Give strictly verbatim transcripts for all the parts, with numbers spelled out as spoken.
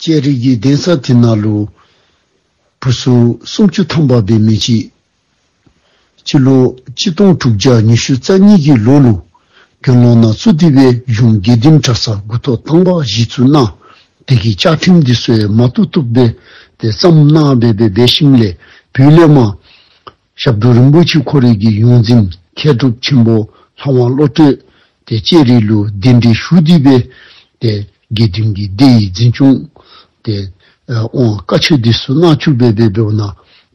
ལྕགས་རི་གི་གདན་ས་དེ་ནང་ལུ་བུ་ཚུ་སུམ་ཅུ་ཐམ་པ་འབད་མི་ཅིག་སྤྱི་ལོ་གཅིག་སྟོང་དྲུག་བརྒྱ་ཉི་ཤུ་རྩ་གཉིས་ཀྱི་ལོ་ལུ་དགེ་སློང་ནང་བཙུགས་ཏེ་སྦེ་གཞུང་དགེ་འདུན་གྲྭ་ཚང་འགོ་ཐོག་དང་པ་གཞི་བཙུགས་གནང་། དེ་གི་བཅའ་ཁྲིམས་འདི་ཚུ་ཡང་མ་བཏུབ་བཏུབ་སྦེ་ཏེ་བརྩམས་གནང་སྦེ་སྦེ་འབད་ཞིནམ་ལས་བོད་ལས་མར་ཞབས་དྲུང་རིན་པོ་ཆེ་ཁོ་རའི་གི་ཡོངས་འཛིན་མཁས་གྲུབ་ཆེན་པོ་ལྷ་དབང་བློ་གྲོས་ཏེ་ལྕགས་རི་ལུ་གདན་འདྲེན་ཞུ་སྟེ་སྦེ་ཏེ་དགེ་འདུན་གྱི་སྡེ་ཡི་འཛིན་སྐྱོང་ཏེ་ཨ་དབང་བཀའ་ཆོས་འདི་ཚུ་གནང་བཅུག་སྦེ་སྦེ་འབདཝ་ད་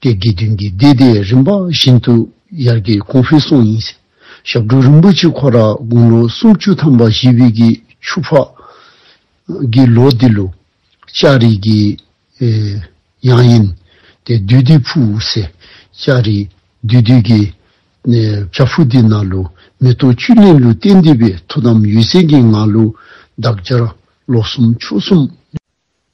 ཏེ་དགེ་འདུན་གྱི་སྡེ་དེ་རིམ་པ་བཞིན་དུ་ཡར་རྒྱས་གོང་འཕེལ་སོང་ཡི་ཟེར། ཞབས་དྲུང་རིན་པོ་ཆེ་ཁོ་ར་དགུང་ལོ་སུམ་ཅུ་ཐམ་པ་བཞེས་པའི་གི་ཆུ་ཕག་གི་ལོ་འདི་ལུ་ལྕགས་རི་གི་ཨེ་ཡང་ཡིན་ཏེ་བདུད་འདུལ་ཕུག་ཟེར་ལྕགས་རི་བདུད་འདུལ་གྱི་ཨེ་བྱག་ཕུག་འདི་ནང་ལུ་མེ་ཏོག་བཅུད་ལེན་ལུ་བརྟེན་ཏེ་སྦེ་ཐུགས་དམ་འོད་གསལ་གྱི་ངང་ལུ་འདག་སྦྱར་ལོ་གསུམ་ཕྱོགས་གསུམ་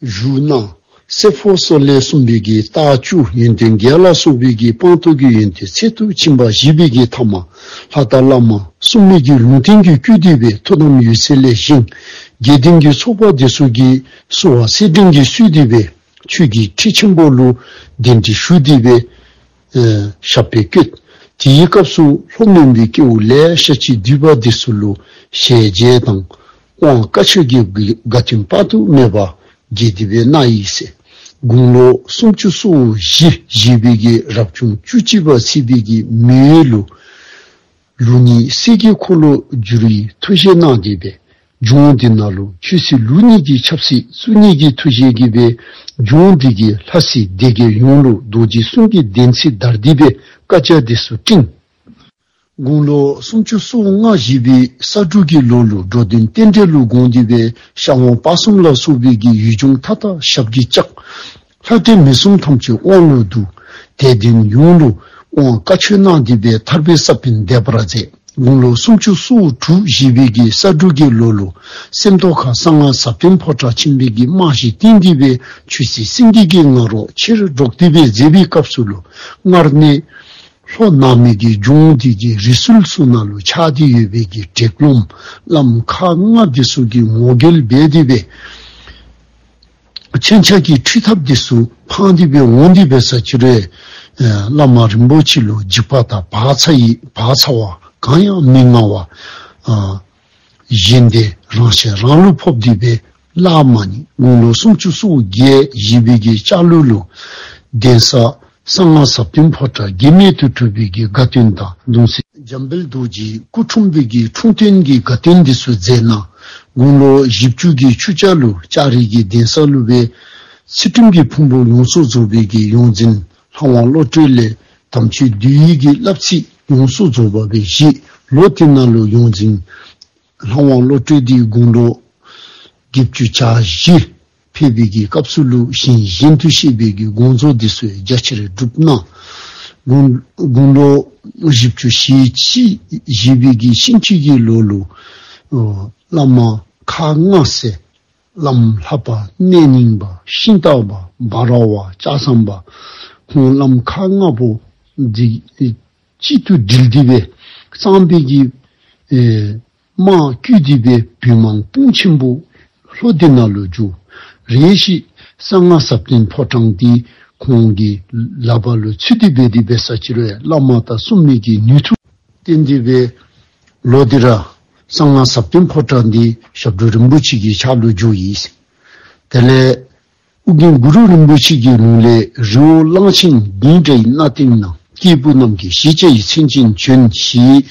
བཞུགས་གནང་། བསྲེ་འཕོ་གསོལ་ལས་གསུངས་པའི་གི་རྟགས་བཅུ་ཡོན་ཏན་བརྒྱད་ལ་སོགས་པའི་གི་སྤངས་རྟོགས་ཀྱི་ཡོན་ཏན་ཚད་དུ་ཕྱིན་པ་བཞེས་པའི་གི་ཐ་མ་ལྷ་དང་བླ་མ་སྲུང་མའི་གི་ལུང་བསྟན་གྱིས་བསྐུལ་ཏེ་སྦེ་ཐུགས་དམ་འོད་གསལ་ལས་བཞེངས། དགེ་འདུན་གྱི་ཚོགས་པ་འདི་ཚུ་གིས་བསུ་བ་སེར་སྦྲེང་གིས་བསུས་ཏེ་སྦེ་ཆོས་ཀྱི་ཁྲི་ཆེན་པོ་ལུ་གདན་འདྲེན་ཞུ་སྟེ་སྦེ་ཨེ་ཞབས་པད་བསྐྱོད། དེའི་སྐབས་སུ་ལྷོ་མོན་པའི་སྐྱེ་བོ་ལེ་ཤ་ཅིག་འདུས་པ་འདི་ཚུ་ལུ་ཞལ་མཇལ་དང་དབང་བཀའ་ཆོས་ཀྱི་དགའ་སྟོན་དཔག་ཏུ་མེད་པ་རྒྱས་ཏེ་སྦེ་གནང་ཡི་ཟེར། དགུང་ལོ་སུམ་ཅུ་སོ་བཞི་བཞེས་པའི་གི་རབ་བྱུང་བཅུ་གཅིག་པ་ཚེས་པའི་གི་མེ་ཡོས་ལུ་ལུགས་གཉིས་གསེར་གྱི་འཁོར་ལོ་བསྒྱུར་བའི་ཐུགས་བཞེད་གནང་སྟེ་སྦེ་ལྗོངས་འདི་ནང་ལུ་ཆོས་སྲིད་ལུགས་གཉིས་ཀྱི་ཆབ་སྲིད་བཙུགས་ནི་གི་ཐུགས་བཞེད་ཀྱིས་སྦེ་ལྗོངས་འདི་གི་ལྷ་སྲིན་སྡེ་བརྒྱད་ཡོངས་ལུ་རྡོ་རྗེ་གསུམ་གྱི་བདེན་ཚིག་དར་ཏེ་སྦེ་བཀའ་རྒྱ་འདི་ཚུ་བཀྲིན། དགུང་ལོ་སུམ་ཅུ་སོ་ལྔ་བཞེས་པའི་ས་འབྲུག་གི་ལོ་ལུ་འགྲོ་དོན་རྟེན་འབྲེལ་ལུ་དགོངས་ཏེ་སྦེ་ཤར་ཝང་སྤ་གསུམ་ལ་སོགས་པའི་གི་ཡུལ་ལྗོངས་མཐའ་དག་ཞབས་ཀྱིས་བཅགས། ལྷ་འདྲེ་མི་གསུམ་ཐམས་ཅད་དབང་ལུ་བསྡུ། དད་ལྡན་ཡོངས་ལུ་དབང་བཀའ་ཆོས་གནང་སྟེ་སྦེ་ཐར་པའི་ས་བོན་འདེབས་པར་མཛད། དགུང་ལོ་སུམ་ཅུ་སོ་དྲུག་བཞེས་པའི་གི་ས་འབྲུག་གི་ལོ་ལུ་སེམས་རྟོགས་ཁ་གསང་སྔགས་ཟབ་དོན་ཕོ་བྲང་ཆེན་པོའི་གི་རྨང་གཞི་བཏིང་སྟེ་སྦེ་ཆོས་སྲིད་སེང་གེ་གི་ང་རོ་ཆེར་སྒྲོག་སྟེ་སྦེ་མཛད་པའི་སྐབས་སུ་ལུ་སྔར་ནས་ལྷོ་ནང་མི་གི་ལྗོངས་འདི་གི་རི་སུལ་ཚུ་ནང་ལུ་ཆགས་ཏེ་ཡོད་པའི་གི་དྲེག་ལོམ་བླམ་ཁག་ལྔ་འདི་ཚུ་གིས་ངོ་རྒོལ་འབད་དེ་སྦེ་མཚོན་ཆ་གི་ཁྲུས་ཐབ་འདི་ཚུ་འཕངས་ཏེ་སྦེ་འོང་སྟེ་འབད་ས་ཅིག་རུང་ཨེ་བླ་མ་རིན་པོ་ཆེ་ལུ་འཇིགས་པ་དང་བག་ཚ་ཡི་བག་ཚ་བ་གང་ཡང་མི་མངའ་བར་ཨ་གཞན་སྡེ་རང་ཤེད་རང་ལུ་ཕོག་སྟེ་སྦེ་བླ་མ་ནི་དགུང་ལོ་སུམ་ཅུ་སོ་བརྒྱད་བཞེས་པའི་གི་ལྕགས་ལུག་ལུ་གདན་ས་གསང་སྔགས་ཟབ་དོན་ཕོ་བྲང་རྒྱ་མེད་དུ་གྲུབ་པའི་གི་དགའ་སྟོན་དང་གདུང་སྲས་འཇམ་དཔལ་རྡོ་རྗེའི་སྐུ་འཁྲུངས་པའི་གི་འཁྲུངས་སྟོན་གྱི་དགའ་སྟོན་འདི་ཚུ་མཛད་གནང་། དགུང་ལོ་བཞི་བཅུ་གི་ཆུ་བྱ་ལུ་ལྕགས་རི་གི་གདན་ས་ལུ་སྦེ་ཚུལ་ཁྲིམས་ཀྱི་ཕུང་པོ་ཡོངས་སུ་རྫོགས་པའི་གི་ཡོངས་འཛིན་ལྷ་དབང་བློ་གྲོས་ལས་དམ་ཆོས་འདུལ་བའི་གི་བསླབ་ཚིགས་ཡོངས་སུ་རྫོགས་པ་སྦེ་བཞེས། ལོ་དེ་ནང་ལུ་ཡོངས་འཛིན་ལྷ་དབང་བློ་གྲོས་འདི་དགུང་ལོ་བརྒྱད་ཅུ་གྱ་བཞི་ཕེབས་པའི་གི་སྐབས་སུ་ལུ་ཞིང་གཞན་དུ་གཤེགས་པའི་གི་དགོངས་རྫོགས་འདི་ཚུ་རྒྱ་ཆེར་བསྒྲུབས་གནང་། དགུང་དགུང་ལོ་བཞི་བཅུ་ཞེ་གཅིག་བཞེས་པའི་གི་ཤིང་བྱི་གི་ལོ་ལུ་ཨོ་བླ་མ་ཁག་ལྔ་ཟེར་བླམ་ལྷ་པ་གནས་རྙིང་པ་ཤིང་སྟག་པ་འབའ་ར་བ་ལྕགས་ཟམ་པ་ཁོང་བླམ་ཁག་ལྔ་པོ་འདི་གཅིག་ཏུ་དྲིལ་ཏེ་སྦེ་གཙང་པའི་གི་ཨེ་དམག་བསྐུལ་ཏེ་སྦེ་བོད་དམག་དཔུང་ཆེན་པོ་ལྷོ་འདི་ནང་ལུ་འགྱོ། རེ་ཞིག་གསང་སྔགས་ཟབ་དོན་ཕོ་བྲང་འདི་ཁོང་གི་ལག་པ་ལུ་ཚུད་དེ་སྦེ་འདི་འབད་ས་ཅིག་རུང་བླ་མ་དང་སྲུང་མའི་གི་ནུས་མཐུ་བརྟེན་ཏེ་སྦེ་ལོ་འདི་ར་གསང་སྔགས་ཟབ་དོན་ཕོ་བྲང་འདི་ཞབས་དྲུང་རིན་པོ་ཆེ་གི་ཕྱག་ལུ་འགྱོ་ཡི། དེ་ལས་ཨོ་རྒྱན་གུ་རུ་རིན་པོ་ཆེ་གི་ལུང་ལས་རི་བོ་གླང་ཆེན་འདི་འདྲའི་གནའ་དེང་ན། སྐྱེས་བུ་རྣམས་ཀྱི་ཞེས་བྱ་ཡི་མཚན་ཅན་བྱོན་ཞེས་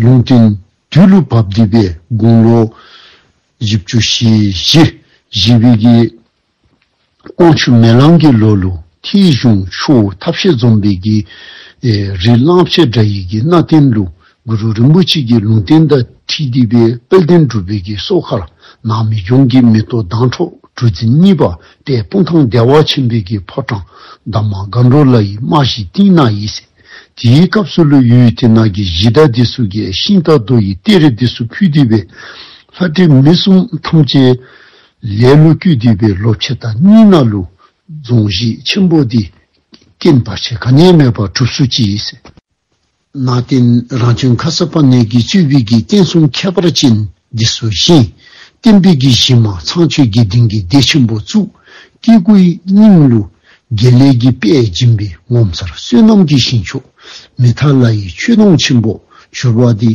ལུང་བསྟན་དུས་ལུ་བབས་ཏེ་སྦེ་དགུང་ལོ་བཞི་བཅུ་ཞེ་བཞི་བཞེས་པའི་གི་དབང་ཕྱུག་མེ་གླང་གི་ལོ་ལུ་ཐེད་གཞུང་ཆུ་བོ་ཐབས་ཤེས་འཛོམས་པའི་གི་ཨེ་རི་གླང་ཆེན་འདྲ་ཡི་གི་གནའ་དེང་ལུ་གུ་རུ་རིན་པོ་ཆེ་གི་ལུང་བསྟན་དང་འཁྲིལ་ཏེ་སྦེ་དཔལ་ལྡན་འབྲུག་པའི་གི་སོ་མཁར་ནང་མི་ལྗོངས་ཀྱི་མེ་ཏོག་མདངས་འཕྲོག་གྲུ་འཛིན་གཉིས་པ་ཏེ་སྤུངས་ཐང་བདེ་བ་ཆེན་པོའི་གི་ཕོ་བྲང་འདབ་མ་སྒ་འགྲོ་ལ་ཡི་རྨང་གཞི་བཏིང་གནང་ཡི་ཟེར། དེའི་སྐབས་སུ་ལུ་ཡུལ་དེ་ནང་གི་གཞི་བདག་འདི་ཚུ་གིས་ཤིང་རྟ་རྡོ་ཡི་གཏེར་འདི་ཚུ་ཕུལ་ཏེ་སྦེ་ལྷ་འདྲེ་མི་གསུམ་ཐམས་ཅད་ལས་ལུ་བསྐུལ་ཏེ་སྦེ་ལོ་ཕྱེད་དང་གཉིས་ནང་ལུ་རྫོང་གཞིས་ཆེན་པོ་འདི་རྐྱེན་བར་ཆད་ག་ནི་ཡང་མེད་པར་གྲུབ་ཚུགས་ཅི་ཟེར། གནའ་དེང་རང་བྱོན་ཁ་སར་པ་ཎི་གིས་གཙོས་པའི་གི་རྟེན་གསུམ་ཁྱད་པར་ཅན་འདི་ཚུ་བཞེངས། བསྟན་པའི་གི་གཞི་མ་ཚངས་སྤྱོད་དགེ་ལྡན་གྱི་སྡེ་ཆེན་པོ་བཙུགས། སྐྱེ་དགུའི་སྙིང་ལུ་དགེ་ལེགས་ཀྱི་དཔལ་སྦྱིན་པའི་ངོ་མཚར་བསོད་ནམས་ཀྱི་ཞིང་མཆོག་མེ་ཐང་ལ་ཡི་ཆོས་སྡོང་ཆེན་པོ་བཞུགས་པ་འདི་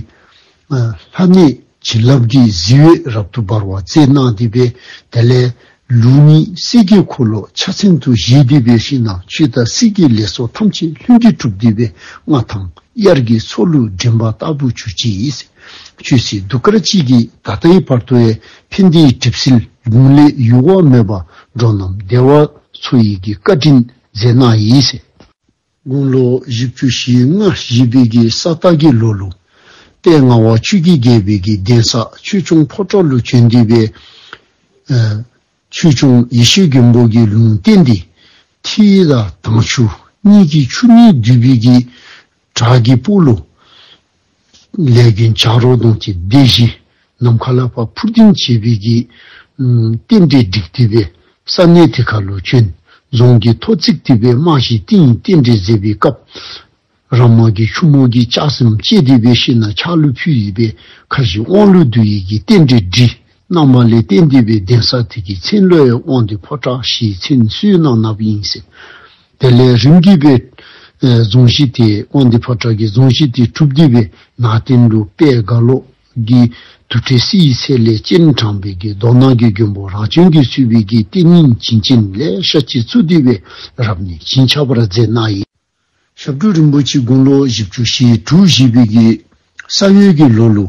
ལྷ་གནས་བྱིན་རླབས་ཀྱི་གཟི་འོད་རབ་ཏུ་འབར་བ་མཛད་གནང་སྟེ་སྦེ། དེ་ལས་ལུགས་གཉིས་སྲས་ཀྱི་འཁོར་ལོ་ཕྱག་མཚན་དུ་བཞེས་ཏེ་སྦེ་ཞིནམ་ལས་ཆོས་དང་སྲིད་ཀྱི་ལས་ཚོགས་ཐམས་ཅད་ལྷུན་གྱིས་གྲུབ་སྟེ་སྦེ་མངའ་ཐང་དབྱར་གྱི་མཚོ་ལུ་འདྲེན་པ་ལྟ་བུ་གྱུར་ཅི། ཆོས་སྲིད་གདུགས་དཀར་གཅིག་གིས་ད་ལྟའི་བར་དུ་ཡང་ཕན་བདེའི་གྲིབ་བསིལ་གདུང་ལས་གཡོ་བ་མེད་པར་འགྲོ་རྣམས་བདེ་བ་འཚོ་ཡི་གི་བཀའ་དྲིན་མཛད་གནང་ཡི་ཟེར། དགུང་ལོ་བཞི་བཅུ་ཞེ་ལྔ་བཞེས་པའི་གི་ས་སྟག་གི་ལོ་ལུ་ཏེ་ངག་དབང་ཆོས་ཀྱི་རྒྱལ་པོའི་གི་གདན་ས་ཆོས་སྐྱོང་ཕོ་བྲང་ལུ་བྱོན་ཏེ་སྦེ་ཨ་ཆོས་སྐྱོང་ཡེ་ཤེས་མགོན་པོ་གིས་ལུང་བསྟན་ཏེ་ཁྲི་དང་དྭངས་ཆུ་གཉིས་ཀྱི་ཆུ་གཉིས་འདུས་པའི་གི་བྲག་གི་སྤུ་ལུ་ལས་མགོན་བྱ་རོག་གདོང་གི་སྡེ་བཞི་ནམ་མཁའ་ལ་ཕར་འཕུར་ལྡིང་བྱེད་པའི་གི་ཨམ་རྟེན་འབྲེལ་བསྒྲིགས་ཏེ་སྦེ་ས་གནས་དེ་ཁ་ལུ་བྱོན། རྫོང་གི་ཐོ་བརྩིགས་ཏེ་སྦེ་དམག་བཞི་བཏིང་རྟེན་འབྲེལ་མཛད་པའི་སྐབས་ར་མ་གི་ཆུ་མོ་གིས་ལྕགས་ཟམ་བཅད་དེ་སྦེ་ཞིནམ་ལས་ཕྱག་ལུ་ཕུལ་ཡི་སྦེ་ཁ་བཞི་དབང་ལུ་བསྡུ་ཡི་གི་རྟེན་འབྲེལ་བསྒྲིགས་གནངམ་ལས་བརྟེན་ཏེ་སྦེ་གདན་ས་དེ་གི་མཚན་ལུ་ཡང་དབང་འདུས་ཕོ་བྲང་ཞེས་མཚན་གསོལ་གནང་གནངམ་ཨིན་ཟེར། དེ་ལས་རིམ་གྱིས་སྦེ་ཨེ་རྫོང་གཞི་དེ་དབང་འདུས་ཕོ་བྲང་གི་རྫོང་གཞི་དེ་གྲུབ་སྟེ་སྦེ་ནང་རྟེན་ལུ་དཔལ་རྒྭ་ལོ་གི་དུར་ཁྲོད་བསིལ་བའི་ཚལ་ལས་སྤྱན་དྲངས་པའི་གི་མདོ་སྣང་གི་མགོན་པོ་རང་བྱོན་གྱིས་གཙོས་པའི་གི་རྟེན་རྙིང་བྱིན་ཅན་ལེ་ཤ་ཅིག་བཙུགས་ཏེ་སྦེ་རབ་གནས་བྱིན་ཆགས་པར་མཛད་གནང་ཡི། ཞབས་དྲུང་རིན་པོ་ཆེ་དགུང་ལོ་བཞི་བཅུ་ཞེ་དྲུག་བཞེས་པའི་གི་ས་ཡོས་ཀྱི་ལོ་ལུ་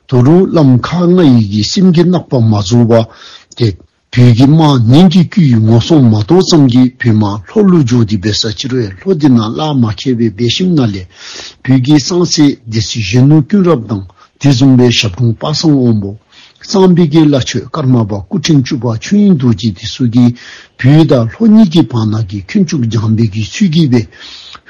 དོ་རུང་བླམ་ཁག་ལྔ་ཡི་གི་སེམས་ཀྱི་བརྣག་པ་མ་རྫོགས་པར་ཏེ་བོད་ཀྱི་དམག་ནན་གྱིས་བསྐུལ་ཡི་ངོ་སྲུང་མ་གཏོགས་ཙམ་གྱིས་བོད་དམག་ལྷོ་ལུ་འགྱོ་སྟེ་འབད་ས་ཅིག་རུང་ཡང་ལྷོ་དེ་ནང་ལཱ་མ་ཁེལ་བར་འབད་ཞིནམ་ལས་བོད་ཀྱི་གཙང་སྲས་སྡེ་སྲིད་གཞོན་ནུ་ཀུན་རབ་དང་དེ་བཟུམ་སྦེ་ཞབས་དྲུང་པ་སངས་དབང་པོ་གཙང་པའི་གི་བླ་མཆོད་ཀརྨ་པ་སྐུ་ཕྲེང་བཅུ་པ་ཆོས་དབྱིངས་རྡོ་རྗེ་དེ་ཚུ་གིས་བོད་དང་ལྷོ་གཉིས་ཀྱི་བར་ན་གི་འཁོན་འཁྱུག་སྦྱང་བའི་གི་ཚུལ་གྱིས་སྦེ་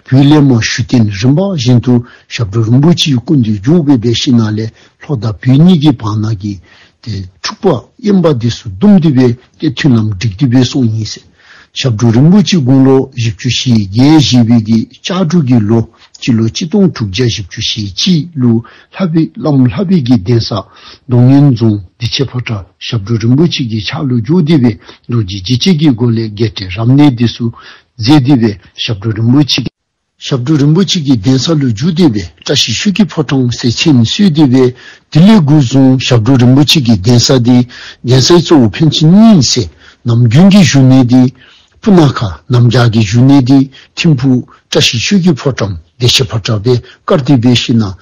བོད་ལས་མར་ཞུ་རྟེན་རིམ་པ་བཞིན་དུ་ཞབས་དྲུང་རིན་པོ་ཆེའི་སྐུ་མདུན་འཇུག་སྦེ་འབད་ཞིནམ་ལས་ལྷོ་དང་བོད་གཉིས་ཀྱི་བར་ན་གི་ཏེ་འཁྲུག་པ་དབེན་པ་དེ་ཚུ་བསྡུམས་ཏེ་སྦེ་ཏེ་མཐུན་ལམ་བསྒྲིགས་ཏེ་སྦེ་སོང་ཡི་ཟེར། ཞབས་དྲུང་རིན་པོ་ཆེ་དགུང་ལོ་བཞི་བཅུ་ཞེ་བརྒྱད་བཞེས་པའི་གི་ལྕགས་འབྲུག་གི་ལོ་སྤྱི་ལོ་གཅིག་སྟོང་དྲུག་བརྒྱ་བཞི་བཅུ་ཞེ་གཅིག་ལུ་ལྷ་པའི་བླམ་ལྷ་པའི་གི་གདན་ས་རྡོ་སྔོན་རྫོང་བདེ་ཆེན་ཕོ་བྲང་ཞབས་དྲུང་རིན་པོ་ཆེ་གི་ཕྱག་ལུ་འཇུག་སྟེ་སྦེ་རྡོ་རྗེ་འཇིགས་བྱེད་ཀྱི་སྒོ་ལས་བརྒྱད་ཁྲི་རབ་གནས་དེ་ཚུ་མཛད་དེ་སྦེ་ཞབས་དྲུང་རིན་པོ་ཆེ་གི་ཞབས་དྲུང་རིན་པོ་ཆེ་གི་གདན་ས་ལུ་འཇུག་སྟེ་སྦེ་བཀྲ་ཤིས་ཆོས་ཀྱི་ཕོ་བྲང་ཟེར་མཚན་གསོལ་ཏེ་སྦེ་དེ་ལས་འགོ་བཟུང་ཞབས་དྲུང་རིན་པོ་ཆེ་གི་གདན་ས་དེ་གདན་སའི་གཙོ་བོ་ཕན་ཚུན་གཉིས་ཟེར་ནམ་རྒྱུན་གྱི་བཞུགས་གནས་དེ་སྤུ་ན་ཁ་གནམ་བྱཱར་གྱི་བཞུགས་གནས་དེ་ཐིམ་ཕུག་བཀྲ་ཤིས་ཆོས་ཀྱི་ཕོ་བྲང་བདེ་ཆེན་ཕོ་བྲང་སྦེ་བཀར་ཏེ་སྦེ་ཞིནམ་ལས་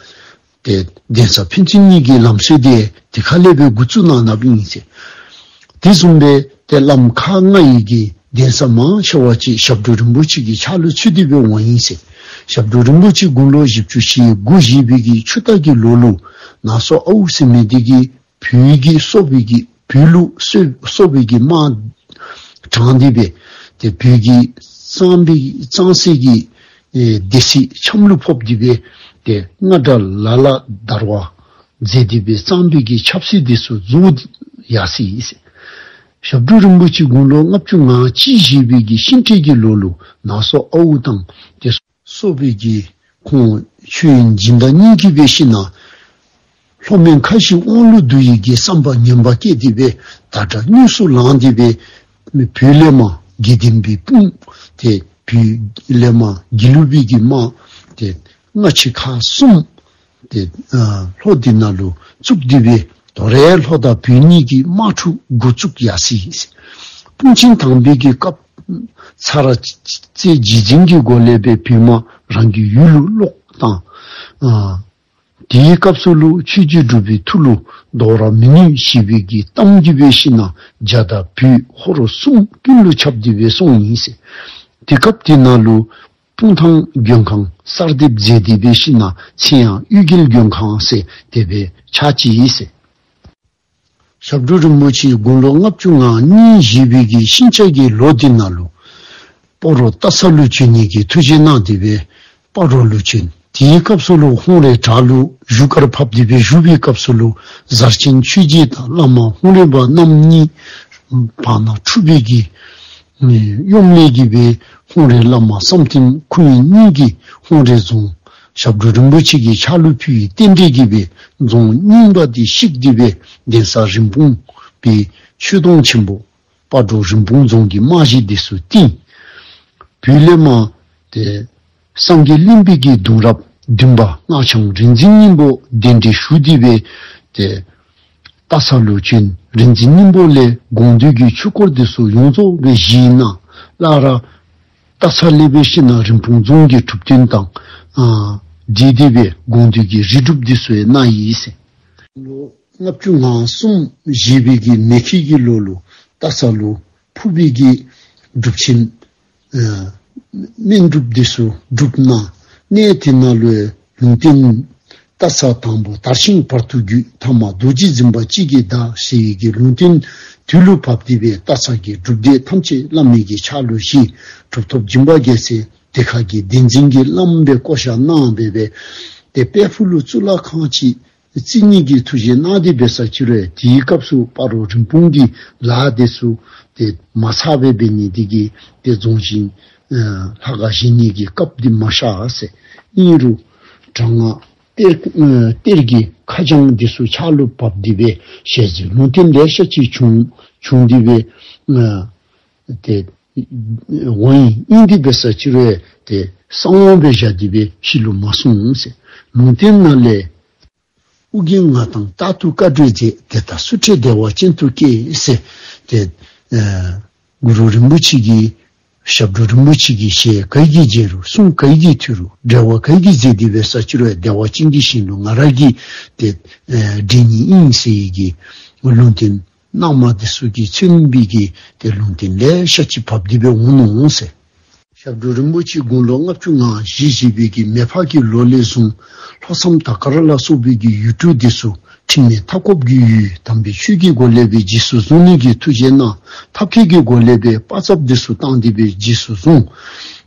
ཏེ་གདན་ས་ཕན་ཚུན་གཉིས་ཀྱི་ལམ་སྲོལ་དེ་དེ་ཁ་ལས་སྦེ་འགོ་བཙུགས་གནང་གནངམ་ཨིན་ཟེར། དེ་བཟུམ་སྦེ་ཏེ་བླམ་ཁག་ལྔ་ཡི་གི་གདན་ས་མང་ཆེ་བ་ཅིག་ཞབས་དྲུང་རིན་པོ་ཆེ་གི་ཕྱག་ལུ་ཚུད་དེ་སྦེ་འོང་ཡི་ཟེར། ཞབས་དྲུང་རིན་པོ་ཆེ་དགུང་ལོ་བཞི་བཅུ་ཞེ་དགུ་བཞེས་པའི་གི་ཆུ་རྟ་གི་ལོ་ལུ་ནང་སོ་ཨའུ་ཟེར་མི་དེ་གིས་བོད་ཀྱི་སོག་པོའི་གི་བོད་ལུ་སོག་སོག་པོའི་གི་དམག་དྲངས་ཏེ་སྦེ་ཏེ་བོད་ཀྱི་གཙང་པའི་གཙང་སྲས་ཀྱི་ཨེ་སྡེ་སྲིད་ཆམ་ལུ་ཕོག་སྟེ་སྦེ་ཏེ་རྔ་སྒྲ་ལ་ལ་བརྡར་བ་མཛད་དེ་སྦེ་གཙང་པའི་གི་ཆབ་སྲིད་དེ་ཚུ་རྫོགས་ཡར་སོ་ཡི་ཟེར། ཞབས་དྲུང་རིན་པོ་ཆེ་དགུང་ལོ་ལྔ་བཅུ་ང་གཅིག་བཞེས་པའི་གི་ཤིང་སྤྲེལ་གྱི་ལོ་ལུ་ནང་སོ་ཨའུ་དང་ཏེ་སོག་པོའི་གི་ཁོང་ཆོས་དབྱིངས་སྦྱིན་བདག་གཉིས་ཀྱིས་སྦེ་ཞིནམ་ལས་ལྷོ་མོན་ཁ་བཞི་དབང་ལུ་བསྡུ་ཡི་གི་བསམ་པ་ངན་པ་བསྐྱེད་དེ་སྦེ་ད་དྲག་དངོས་སུ་ལངས་ཏེ་སྦེ་བོད་ལས་མར་དགེ་ལྡན་པའི་དཔུང་ཏེ་བོད་ལས་མར་དགེ་ལུགས་པའི་གི་དམག་ཏེ་སྔ་ཕྱི་ཁག་གསུམ་ཏེ་ཨ་ལྷོ་འདི་ནང་ལུ་བཙུགས་ཏེ་སྦེ་དོ་རུང་ལྷོ་དང་བོད་གཉིས་ཀྱི་དམག་འཁྲུག་འགོ་བཙུགས་ཡར་སོ་ཡི་ཟེར། སྤུངས་ཐང་དང་པའི་གི་སྐབས་ཚར་རྩེ་རྗེས་འཛིན་གྱི་སྒོ་ལས་སྦེ་བོད་དམག་རང་གི་ཡུལ་ལུ་ལོག་བཏང་། ཨ་དེའི་སྐབས་སུ་ལུ་ཆོས་རྗེ་འབྲུག་པའི་ཐུགས་ལུ་ལྡོག་ར་མི་ནུས་ཞེས་པའི་གི་གཏམ་གྱིས་སྦེ་ཞིནམ་ལས་རྒྱ་དང་བོད་ཧོར་གསུམ་ཀུན་ལུ་ཁྱབ་སྟེ་སྦེ་སོང་ཡི་ཟེར། དེ་སྐབས་དེ་ནང་ལུ་སྤུངས་ཐང་མགོན་ཁང་གསར་འདེབས་མཛད་དེ་སྦེ་ཞིནམ་ལས་མཚན་ཡང་གཡུལ་རྒྱལ་མགོན་ཁང་ཟེར་དེ་སྦེ་ཆགས་ཅི་ཨིན་ཟེར། ཞབས་དྲུང་རིན་པོ་ཆེ་དགུང་ལོ་ལྔ་བཅུ་ང་གཉིས་བཞེས་པའི་གི་ཤིང་བྱ་གི་ལོ་དེ་ནང་ལུ་སྤ་རོ་སྟག་ཚང་ལུ་བྱོན་ནི་གི་ཐུགས་བཞེད་གནང་སྟེ་སྦེ་སྤ་རོ་ལུ་བྱོན། དེའི་སྐབས་སུ་ལུ་ཧཱུྃ་རལ་བྲག་ལུ་བཞུགས་སྒར་ཕབ་སྟེ་སྦེ་བཞུགས་པའི་སྐབས་སུ་ལུ་གཟར་ཆེན་ཆོས་རྗེ་དང་བླ་མ་ཧཱུྃ་རལ་པ་རྣམ་གཉིས་བར་ན་འཁྲུག་པའི་གི་གཡོ་ལས་ཀྱིས་སྦེ་ཧཱུྃ་རལ་བླ་མ་བསམ་གཏན་ཁོ་ཡུམ་གཉིས་ཀྱིས་ཧཱུྃ་རལ་རྫོང་ཞབས་དྲུང་རིན་པོ་ཆེ་གི་ཕྱག་ལུ་ཕུལ་བའི་རྟེན་འབྲེལ་གྱིས་སྦེ་རྫོང་རྙིང་པ་དེ་བཤིག་སྟེ་སྦེ་གདན་ས་རིན་སྤུངས་ གི་མཆོད་སྡོང་ཆེན་པོ་སྤ་གྲོ་རིན་སྤུངས་རྫོང་གི་རྨང་གཞི་འདི་ཚུ་བཏིང་། བོད་ལས་མར་ཏེ་སངས་རྒྱས་གླིང་པའི་གི་གདུང་རབས་བདུན་པ་སྔགས་འཆང་རིག་འཛིན་སྙིང་པོ་གདན་འདྲེན་ཞུ་སྟེ་སྦེ་ཏེ་སྟག་ཚང་ལུ་བྱོན། རིག་འཛིན་སྙིང་པོ་ལས་དགོངས་འདུས་ཀྱི་ཆོས་སྐོར་འདི་ཚུ་ཡོངས་རྫོགས་སྦེ་བཞེས་གནང་། སླར་སྟག་ཚང་ལས་འབད་ཞིན་ན་རིན་སྤུངས་རྫོང་གི་གྲུབ་སྟོན་དང་ཨ་འབྲེལ་ཏེ་སྦེ་དགོངས་འདུས་ཀྱི་རིལ་སྒྲུབ་འདི་ཚུ་ཡང་གནང་ཡི་ཟེར། ལོ་ལྔ་བཅུ་ང་གསུམ་བཞེས་པའི་གི་མེ་ཁྱི་གི་ལོ་ལུ་སྟག་ཚང་ལུ་ཕུར་པའི་གི་སྒྲུབ་ཆེན་ཨ་སྨན་སྒྲུབ་འདི་ཚུ་སྒྲུབ་གནང་། གནས་དེ་ནང་ལུ་ལུང་བསྟན་སྟག་ཚང་དང་པོ་དར་ཤིང་བར་དུ་རྒྱུད། ཐ་མ་རྡོ་རྗེ་འཛིན་པ་གཅིག་གིས་བདག་ཟེར་བའི་གི་ལུང་བསྟན་དུས་ལུ་བབས་ཏེ་སྦེ་སྟག་ཚང་གི་སྒྲུབ་སྡེ་ཐམས་ཅད་བླ་མའི་གི་ཕྱག་ལུ་བཞེས། གྲུབ་ཐོབ་སྦྱིན་པ་རྒྱལ་མཚན་དེ་ཁ་གི་གདན་འཛིན་གྱི་བླམ་སྦེ་བསྐོ་བཞག་གནང་སྦེ་སྦེ་ཏེ་དཔལ་ཕུག་ལུ་གཙུག་ལག་ཁང་ཅིག་བརྩིགས་ནི་གི་ཐུགས་བཞེད་གནང་སྟེ་འབད་ས་ཅིག་རུང་དེའི་སྐབས་སུ་སྤ་རོ་རིན་སྤུངས་ཀྱི་ལཱ་འདི་ཚུ་ཏེ་མ་ཚར་བར་འབད་ནི་འདི་གིས་ཏེ་རྫོང་ཆེན་ཨ་ལྷ་ཁང་བཞེངས་ནི་གི་སྐབས་འདི་མ་ཤར་ཟེར། ཨིན་རུང་གྲྭ་སྔགས་གཏེར་ཨ་གཏེར་གྱི་ཁ་བྱང་འདི་ཚུ་ཕྱག་ལུ་བབས་ཏེ་སྦེ་ཞལ་གཟིགས་ལུང་བསྟན་ལེ་ཤ་ཅིག་བྱུང་བྱུང་སྟེ་སྦེ་ཨ་ཏེ་འོང་ཡི། ཨིན་ཏེ་འབད་ས་ཅིག་རུང་ཏེ་གསང་བ་སྦེ་བཞག་སྟེ་སྦེ་ཕྱི་ལུ་མ་གསུངས་ཟེར། ལུང་བསྟན་ནང་ལས་ཨོ་རྒྱན་ང་དང་རྟག་ཏུ་བཀའ་བགྲོས་མཛད། དེ་དག་སུ་འཕྲད་བདེ་བ་ཅན་དུ་སྐྱེ་ཟེར། ཏེ་ཨ་གུ་རུ་རིན་པོ་ཆེ་གིས་ཞབས་དྲུང་རིན་པོ་ཆེ་གི་ཞལ་ག་གིས་མཇལ་རུང་གསུང་ག་གིས་ཐོས་རུང་འབྲེལ་བ་ག་གིས་མཛད་དེ་འབད་ས་ཅིག་རུང་བདེ་བ་ཅན་གྱི་ཞིང་ལུ་ང་ར་གིས་ཏེ་ཨ་འདྲེན་ནི་ཨིན་ཟེར་བའི་གི་ལུང་བསྟན་གནངམ་འདི་ཚུ་གིས་མཚོན་པའི་གི་ཏེ་ལུང་བསྟན་ལེ་ཤ་ཅིག་བབས་ཏེ་སྦེ་འོང་ནུག་ཟེར། ཞབས་དྲུང་རིན་པོ་ཆེ་དགུང་ལོ་ལྔ་བཅུ་ང་བཞི་བཞེས་པའི་གི་མེ་ཕག་གི་ལོ་ལས་བཟུང་ལྷོ་མཚམས་དར་དཀར་ལ་སོགས་པའི་གི་ཡུལ་གྲུ་འདི་ཚུ་ཁྲིམས་མེད་མཐའ་འཁོབ་ཀྱི་ཡུལ་དམ་པའི་ཆོས་ཀྱི་སྒོ་ལས་སྦེ་རྗེས་སུ་བཟུང་ནི་གི་ཐུགས་བཞེད་གནང་། ཐབས་མཁས་ཀྱི་སྒོ་ལས་སྦེ་དཔའ་རྩལ་འདི་ཚུ་བཏང་སྟེ་སྦེ་རྗེས་སུ་བཟུང་།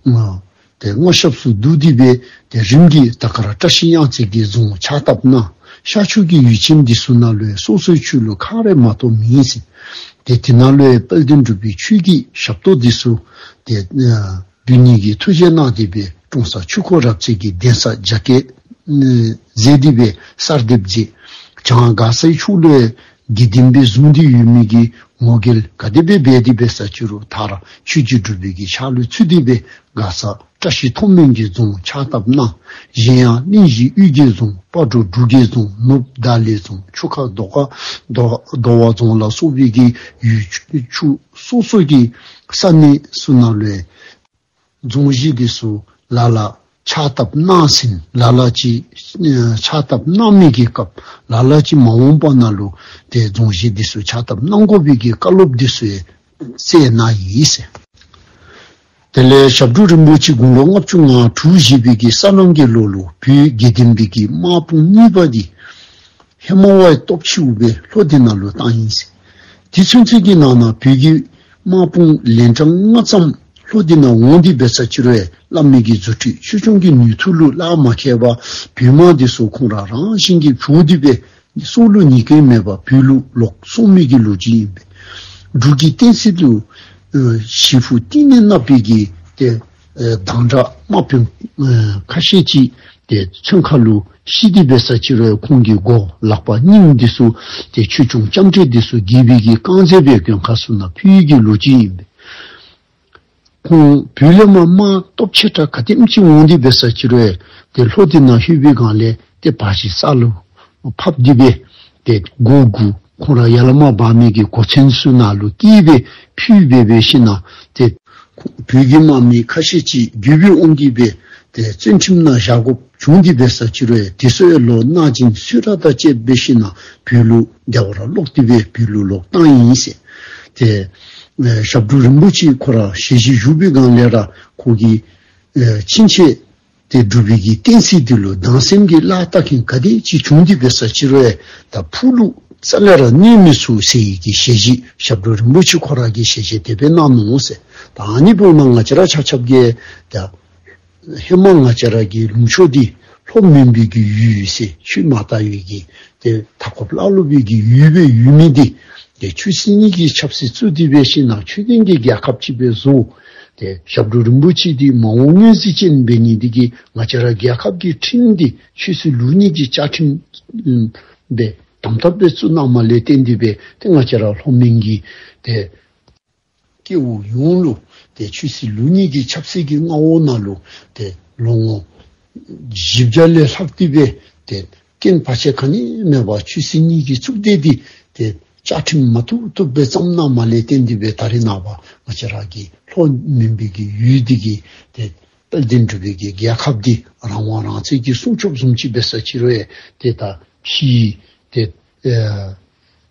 ཨ་ཏེ་མངའ་ཞབས་སུ་བསྡུ་སྟེ་སྦེ་ཏེ་རིམ་གྱིས་དར་དཀར་བཀྲ་ཤིས་གཡང་རྩེ་གི་རྫོང་ཕྱག་བཏབ་གནང་། ཤར་ཕྱོགས་ཀྱི་ཡུལ་ཆེན་འདི་ཚུ་ནང་ལུ་ཡང་སོ་སོའི་ཆོས་ལུགས་ཁག་རེ་མ་གཏོགས་མེད་ཟེར། ཏེ་དེ་ནང་ལུ་ཡང་དཔལ་ལྡན་འབྲུག་པའི་ཆོས་ཀྱི་ཞབས་ཏོག་འདི་ཚུ་ཏེ་ཨ་འབུལ་ནི་གི་ཐུགས་བཞེད་གནང་སྟེ་སྦེ་ཀྲོང་གསར་ཆོས་འཁོར་རབ་རྩེ་གི་གདན་ས་རྒྱ་བསྐྱེད་ཨ་མཛད་དེ་སྦེ་གསར་འདེབས་མཛད། བྱང་མགར་སའི་ཕྱོགས་ལུ་ཡང་དགེ་ལྡན་པའི་གཟུངས་འདི་ཡོད་མི་གིས་ངོ་རྒོལ་ག་དེ་སྦེ་འབད་དེ་འབད་ས་ཅིག་རུང་མཐར་ཆོས་ཀྱི་འབྲུག་པའི་གི་ཕྱག་ལུ་ཚུད་དེ་སྦེ་མགར་ས་བཀྲ་ཤིས་མཐོང་སྨོན་གྱི་རྫོང་ཕྱག་བཏབ་གནང་། གཞན་ཡང་གླིང་བཞི་དབུས་ཀྱི་རྫོང་སྤ་གྲོ་འབྲུག་གི་རྫོང་ནུབ་བརྡ་གླིང་རྫོང་ཆུ་ཁ་རྡོ་ཁ་རྡོ་རྡོ་བ་རྫོང་ལ་སོགས་པའི་གི་ཡུལ་ཕྱོགས་སོ་སོ་གི་ས་གནས་ཚུ་ནང་ལུ་ཡང་རྫོང་གཞིས་འདི་ཚུ་ལ་ལ་ཕྱག་བཏབ་གནང་ཟིན། ལ་ལ་ཅིག་ཨ་ཕྱག་བཏབ་གནང་མི་གི་སྐབས་ལ་ལ་ཅིག་མ་འོངས་པ་ནང་ལུ་ཏེ་རྫོང་གཞིས་འདི་ཚུ་ཕྱག་བཏབ་གནང་དགོ་པའི་གི་བཀའ་སློབ་འདི་ཚུ་ཡང་སྩལ་གནང་ཡི་ཟེར། དེ་ལས་ཞབས་དྲུང་རིན་པོ་ཆེ་དགུང་ལོ་ལྔ་བཅུ་ང་དྲུག་བཞེས་པའི་གི་ས་ལམ་གྱི་ལོ་ལུ་བོད་དགེ་ལྡན་པའི་གི་དམག་དཔུང་གཉིས་པ་འདི་ཧེ་མ་བའི་སྟོབས་ཆེཝ་སྦེ་ལྷོ་འདི་ནང་ལུ་བཏང་ཡི་ཟེར། དེ་ཚུན་ཚོད་ཀྱི་ནང་ན་བོད་ཀྱི་དམག་དཔུང་ལན་གྲངས་ལྔ་ཙམ་ལྷོ་འདི་ནང་འོང་སྟེ་འབད་ས་ཅིག་རུང་བླ་མའི་གི་རྫུ་འཕྲུལ་ཆོས་སྐྱོང་གི་ནུས་མཐུ་ལུ་ལག་མ་ཁེལ་བར་བོད་དམག་འདི་ཚུ་ཁོང་ར་རང་བཞིན་གྱིས་བྱོག་སྟེ་སྦེ་སྲོག་ལུ་ཉེན་ཁ་མེད་པར་བོད་ལུ་ལོག་སོང་མི་གི་ལོ་རྒྱུས་ཨིན་པས། འབྲུག་གི་བསྟན་སྲིད་ལུ་ཨ་ཞེ་ཕུགས་གཏིང་ནས་གནག་པའི་གི་ཏེ་ཨ་དང་དྲག་དམག་དཔོན་ཨ་ཁ་ཤས་ཅིག་ཏེ་མཚོན་ཁ་ལུ་ཤི་སྟེ་འབད་ས་ཅིག་རུང་ཁོང་གི་མགོ་ལག་པ་སྙིང་འདི་ཚུ་ཏེ་ཆོས་སྐྱོང་ལྕམ་དྲལ་འདི་ཚུ་རྒྱས་པའི་གི་རྐང་རྩེད་སྦེ་མགོན་ཁང་ཚུ་ནང་ཕུལ་ཡི་གི་ལོ་རྒྱུས་ཨིན་པས། ཁོང་བོད་ལས་མར་དམག་སྟོབས་ཆེ་དྲགས་ག་དེམ་ཅིག་འོང་སྟེ་འབད་ས་ཅིག་རུང་ཏེ་ལྷོ་འདི་ནང་ལྷོད་པའི་སྒང་ལས་ཏེ་བར་ཆད་ས་ལུ་ཕབ་སྟེ་སྦེ་ཏེ་སྒོ་དགུ་ཁོང་ར་ཡར་ལས་མར་འབག་མི་གི་སྒོ་ཚན་ཚུ་ནང་ལུ་སྐྱེལ་སྦེ་ཕུལ་སྦེ་འབད་ཞིན་ན་ཏེ་བོད་ཀྱི་དམག་མི་ཁ་ཤས་ཅིག་འགྱོད་པའི་དབང་གིས་སྦེ་ཏེ་བཙོན་ཁྲིམས་ནང་བཞག་དགོཔ་བྱུང་སྟེ་འབད་ས་ཅིག་རུང་དེ་ཚུ་ཡང་ལོག་གནང་སྦྱིན་གསོལ་རས་དང་བཅས་འབད་ཞིན་ན་བོད་ལུ་བདེ་བར་ལོག་སྟེ་སྦེ་བོད་ལུ་ལོག་བཏང་ཡི་ཟེར། ཏེ་ཨེ་ཞབས་དྲུང་རིན་པོ་ཆེ་ཁོ་ར་ཞལ་བཞེས་ཞུ་བའི་སྒང་ལས་ར་ཁོ་གིས་ཨེ་ཕྱིན་ཆད་ཏེ་འབྲུག་པའི་གི་བསྟན་སྲིད་འདི་ལུ་སྡང་སེམས་ཀྱི་ལཱ་བལྟ་མཁན་ག་དེ་ཅིག་བྱུང་སྟེ་འབད་ས་ཅིག་རུང་ད་ཕུགས་ལུ་རྩ་ལས་ར་གནོད་མི་ཚུགས་ཟེར་བའི་གི་ཞལ་བཞེས་ཞབས་དྲུང་རིན་པོ་ཆེ་ཁོ་ར་གིས་ཞལ་བཞེས་དེ་སྦེ་གནང་ནུག་ཟེར། ད་ཨ་ནི་འབདཝ་ད་ང་བཅས་ར་ཆ་ཁྱབ་ཀྱིས་ད་ཧེ་མ་ང་བཅས་ར་གི་ལུང་ཕྱོགས་འདི་ལྷོ་མོན་པའི་གི་ཡུལ་ཟེར་ཆོས་མ་དར་བའི་གི་ཏེ་མཐའ་འཁོབ་ཀླ་ཀློ་པའི་གི་ཡུལ་སྦེ་ཡོད་མི་འདི་ཏེ་ཆོས་སྲིད་གཉིས་ཀྱི་ཆབ་སྲིད་བཙུགས་ཏེ་འབད་ཞིན་ན་ཆོས་ལྡན་གྱི་རྒྱལ་ཁབ་ཅིག་སྦེ་བཟོ། ཏེ་ཞབས་དྲུང་རིན་པོ་ཆེ་འདི་མ་འོངས་མངོན་གཟིགས་ཅན་འབད་ནི་འདི་གིས་ང་བཅས་ར་རྒྱལ་ཁབ་ཀྱི་ཁྲིམས་འདི་ཆོས་སྲིད་ལུགས་གཉིས་ཀྱི་བཅའ་ཁྲིམས་ཨམ་སྦེ་ དམ་དམ་སྦེ་བཙུགས་གནངམ་ལས་བརྟེན་ཏེ་སྦེ་ཏེ་ང་བཅས་ར་ལྷོ་མོན་གྱི་ཏེ་སྐྱེ་བོ་ཡོངས་ལུ་ཏེ་ཆོས་སྲིད་ལུགས་གཉིས་ཀྱི་ཆབ་སྲིད་ཀྱི་མངའ་འོག་ནང་ལུ་ཏེ་ལོ་ངོ་བཞི་བརྒྱ་ལས་ལྷག་སྟེ་སྦེ་ཏེ་རྐྱེན་བར་ཆད་ག་ནི་མེད་པར་ཆོས་སྲིད་གཉིས་ཀྱི་གཙུག་སྡེ་འདི་ཏེ་བཅའ་ཁྲིམས་མ་བཏུབ་བཏུབ་སྦེ་བརྩམས་གནངམ་ལས་བརྟེན་ཏེ་སྦེ་ད་རེས་ནངས་པ་ང་བཅས་ར་གི་ལྷོ་མོན་པའི་གི་ཡུལ་འདི་གི་ཏེ་དཔལ་ལྡན་འབྲུག་པའི་གི་རྒྱལ་ཁབ་འདི་རང་དབང་རང་བཙན་གྱི་སྲུང་སྐྱོབ་བཟུམ་ཅིག་འབད་ས་ཅིག་རུང་ཡང་ཏེ་ད་ཕྱི་ཏེ་ཨེ་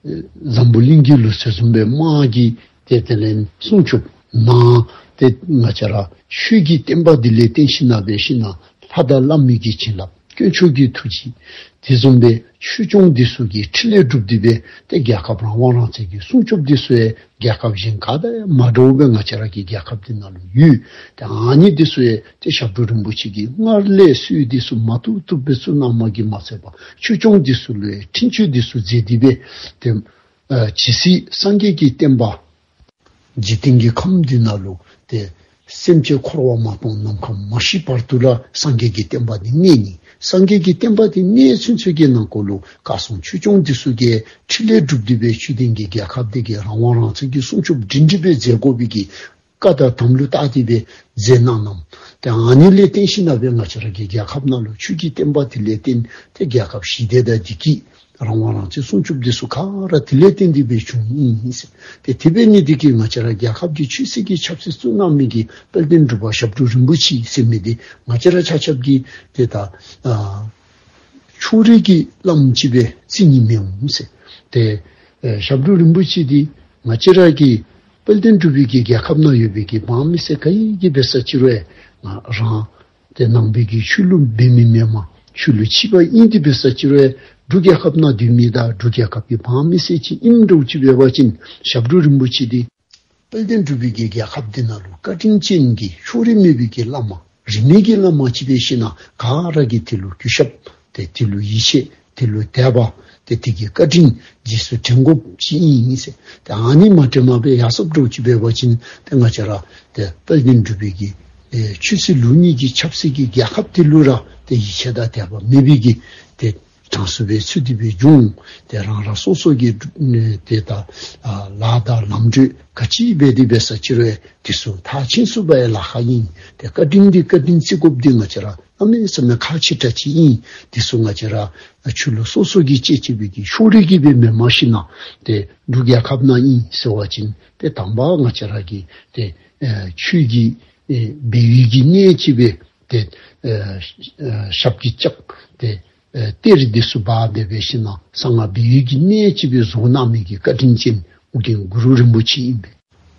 འཛམ་བུ་གླིང་གི་ལུགས་སྲོལ་བཟུམ་སྦེ་དམག་གིས་ཏེ་དེ་ལས་སྲུང་སྐྱོབ། ནང་ཏེ་ང་བཅས་ར་ཆོས་ཀྱི་བསྟན་པ་འདི་ལས་བརྟེན་ཞིན་ན་འབད་ཞིན་ན་ལྷ་དང་བླ་མའི་གི་བྱིན་རླབས་དཀོན་མཆོག་གི་ཐུགས་རྗེ་དེ་བཟུམ་སྦེ་ཆོས་སྐྱོང་འདི་ཚུ་གི་ཕྲིན་ལས་སྒྲུབ་སྟེ་སྦེ་ཏེ་རྒྱལ་ཁབ་རང་དབང་རང་བཙན་གྱི་སྲུང་སྐྱོབ་འདི་ཚུ་ཡང་རྒྱལ་ཁབ་གཞན་ག་དང་ཡང་མ་འདྲཝ་སྦེ་ང་བཅས་ར་གི་རྒྱལ་ཁབ་འདི་ནང་ལུ་ཡོད། ཏེ་ཨ་ནི་འདི་ཚུ་ཡང་ཏེ་ཞབས་དྲུང་རིན་པོ་ཆེ་གིས་སྔར་ལས་སྲོལ་འདི་ཚུ་མ་བཏུབ་བཏུབ་སྦེ་བཙུགས་གནངམ་གིས་མ་ཚད་པར་ཆོས་སྐྱོང་འདི་ཚུ་ལུ་ཡང་འཕྲིན་བཅོལ་འདི་ཚུ་མཛད་དེ་སྦེ་ཏེ་ཨ་ཇི་སྲིད་སངས་རྒྱས་ཀྱི་བསྟན་པ་འཇིག་རྟེན་གྱི་ཁམས་འདི་ནང་ལུ་ཏེ་སེམས་ཅན་འཁོར་བ་མ་སྟོངས་ནམ་མཁའ་མ་ཤི་བར་དུ་ར་སངས་རྒྱས་ཀྱི་བསྟན་པ་འདི་གནས་ནི། སངས་རྒྱས་ཀྱི་བསྟན་པ་འདི་གནས་ཚུན་ཚོད་ཀྱི་ནང་འཁོད་ལུ་བཀའ་སྲུང་ཆོས་སྐྱོང་འདི་ཚུ་གིས་ཕྲིན་ལས་སྒྲུབ་སྟེ་སྦེ་ཆོས་ལྡན་གྱི་རྒྱལ་ཁབ་འདི་གི་རང་དབང་རང་བཙན་གྱི་སྲུང་སྐྱོབ་སྒྲིང་སྒྲི་སྦེ་མཛད་དགོ་པའི་གི་བཀའ་དང་དམ་ལུ་བཏགས་ཏེ་སྦེ་མཛད་གནང་གནངམ། ཏེ་ཨ་ནི་ལས་བརྟེན་ཞིན་ན་སྦེ་ང་བཅས་ར་གི་རྒྱལ་ཁབ་ནང་ལུ་ཆོས་ཀྱི་བསྟན་པ་དེ་ལས་བརྟེན་ཏེ་རྒྱལ་ཁབ་ཞི་བདེ་དང་བདེ་སྐྱིད་རང་དབང་རང་བཙན་སྲུང་སྐྱོབ་འདི་ཚུ་ག་ར་དེ་ལས་བརྟེན་ཏེ་སྦེ་བྱུང་ཨིན་ཟེར། ཏེ་དེ་འབད་ནི་འདི་གིས་ང་བཅས་ར་རྒྱལ་ཁབ་ཀྱི་ཆོས་སྲིད་ཀྱི་ཆབ་སྲིད་བཙུགས་གནང་མི་གི་དཔལ་ལྡན་འབྲུག་པ་ཞབས་དྲུང་རིན་པོ་ཆེ་ཟེར་མི་འདི་ང་བཅས་ར་ཆ་ཁྱབ་ཀྱིས་ཏེ་ད་ཨ་ཕྱོགས་རིས་ཀྱི་བླམ་ཅིག་སྦེ་བརྩི་ནི་མི་འོང་ཟེར། ཏེ་ཨེ་ཞབས་དྲུང་རིན་པོ་ཆེ་འདི་ང་བཅས་ར་གི་དཔལ་ལྡན་འབྲུག་པའི་གི་རྒྱལ་ཁབ་ནང་ཡོད་པའི་གི་འབངས་མི་སེར་ག་གིས་འབད་ས་ཅིག་རུང་ང་རང་ཏེ་ནང་པའི་གི་ཆོས་ལུགས་འབད་མི་མེན་མ་ཆོས་ལུགས་ཕྱི་པ་ཨིན་ཏེ་འབད་ས་ཅིག་རུང་འབྲུག་རྒྱལ་ཁབ་ནང་སྡོད་མི་དང་འབྲུག་རྒྱལ་ཁབ་ཀྱི་འབངས་མི་སེར་ཅིག་ཨིནམ་འདྲཝ་ཅིག་འབད་བ་ཅིན་ཞབས་དྲུང་རིན་པོ་ཆེ་འདི་དཔལ་ལྡན་འབྲུག་པའི་གི་རྒྱལ་ཁབ་འདི་ནང་ལུ་བཀའ་དྲིན་ཅན་གྱི་ཕྱོགས་རིས་མེད་པའི་གི་བླ་མ་རིས་མེད་ཀྱི་བླ་མ་ཅིག་འབད་ཞིན་ན་ག་ར་གིས་དེ་ལུ་གུས་ཞབས་ཏེ་དེ་ལུ་ཡིད་ཆེས་དེ་ལུ་དད་པ་ཏེ་དེ་གི་བཀའ་དྲིན་རྗེས་སུ་དྲན་དགོཔ་ཅིག་ཨིན་ཟེར། ཏེ་ཨ་ནི་མ་དྲན་པར་སྦེ་ཡར་སོངམ་འདྲཝ་ཅིག་འབད་བ་ཅིན་ཏེ་ང་བཅས་ར་ཏེ་དཔལ་ལྡན་འབྲུག་པའི་གི་ཨེ་ཆོས་སྲིད་ལུགས་གཉིས་ཀྱི་ཆབ་སྲིད་ཀྱི་རྒྱལ་ཁབ་དེ་ལུ་ར་ཏེ་ཡིད་ཆེས་དང་དད་པ་མེད་པའི་གི་ཏེ་གྲངས་སུ་སྦེ་ཚུད་དེ་སྦེ་འབྱུང་། ཏེ་རང་རང་སོ་སོ་གི་ཨེ་ཏེ་ད་ཨ་ལཱ་དང་ལམ་འགྲོ་ག་ཅི་འབད་དེ་འབད་ས་ཅིག་རུང་དེ་ཚུ་མཐར་ཕྱིན་ཚུགས་པའི་ལཱ་ཁག་ཨིན། ཏེ་བཀའ་དྲིན་འདི་བཀའ་དྲིན་བརྩི་དགོཔ་འདི་ང་བཅས་ར་གནམ་མེད་ས་མེད་ཁག་ཆེ་དྲགས་ཅིག་ཨིན། དེ་ཚུ་ང་བཅས་ར་ཆོས་ལུགས་སོ་སོ་གི་གཅེས་གཅེས་པའི་གི་ཕྱོགས་རིས་ཀྱིས་སྦེ་མེནམ་ཞིན་ན་ཏེ་འབྲུག་རྒྱལ་ཁབ་ནང་ཨིན་ཟེར་བ་ཅིན་ཏེ་དང་པ་ང་བཅས་ར་གི་ཏེ་ཨེ་ཆོས་ཀྱི་ཨེ་སྦས་ཡུལ་གྱི་གནས་ཅིག་སྦེ་ཏེ་ཨེ་ཨེ་ཞབས་ཀྱིས་བཅགས་ཏེ་ཨེ་གཏེར་འདི་ཚུ་སྦ་སྦེ་འབད་ཞིན་ན་གསང་སྔགས་སྦས་ཡུལ་གྱི་གནས་ཅིག་སྦེ་བཟོ་གནང་མི་གི་བཀའ་དྲིན་ཅན་ཨོ་རྒྱན་གུ་རུ་རིན་པོ་ཆེ་ཨིན་པས།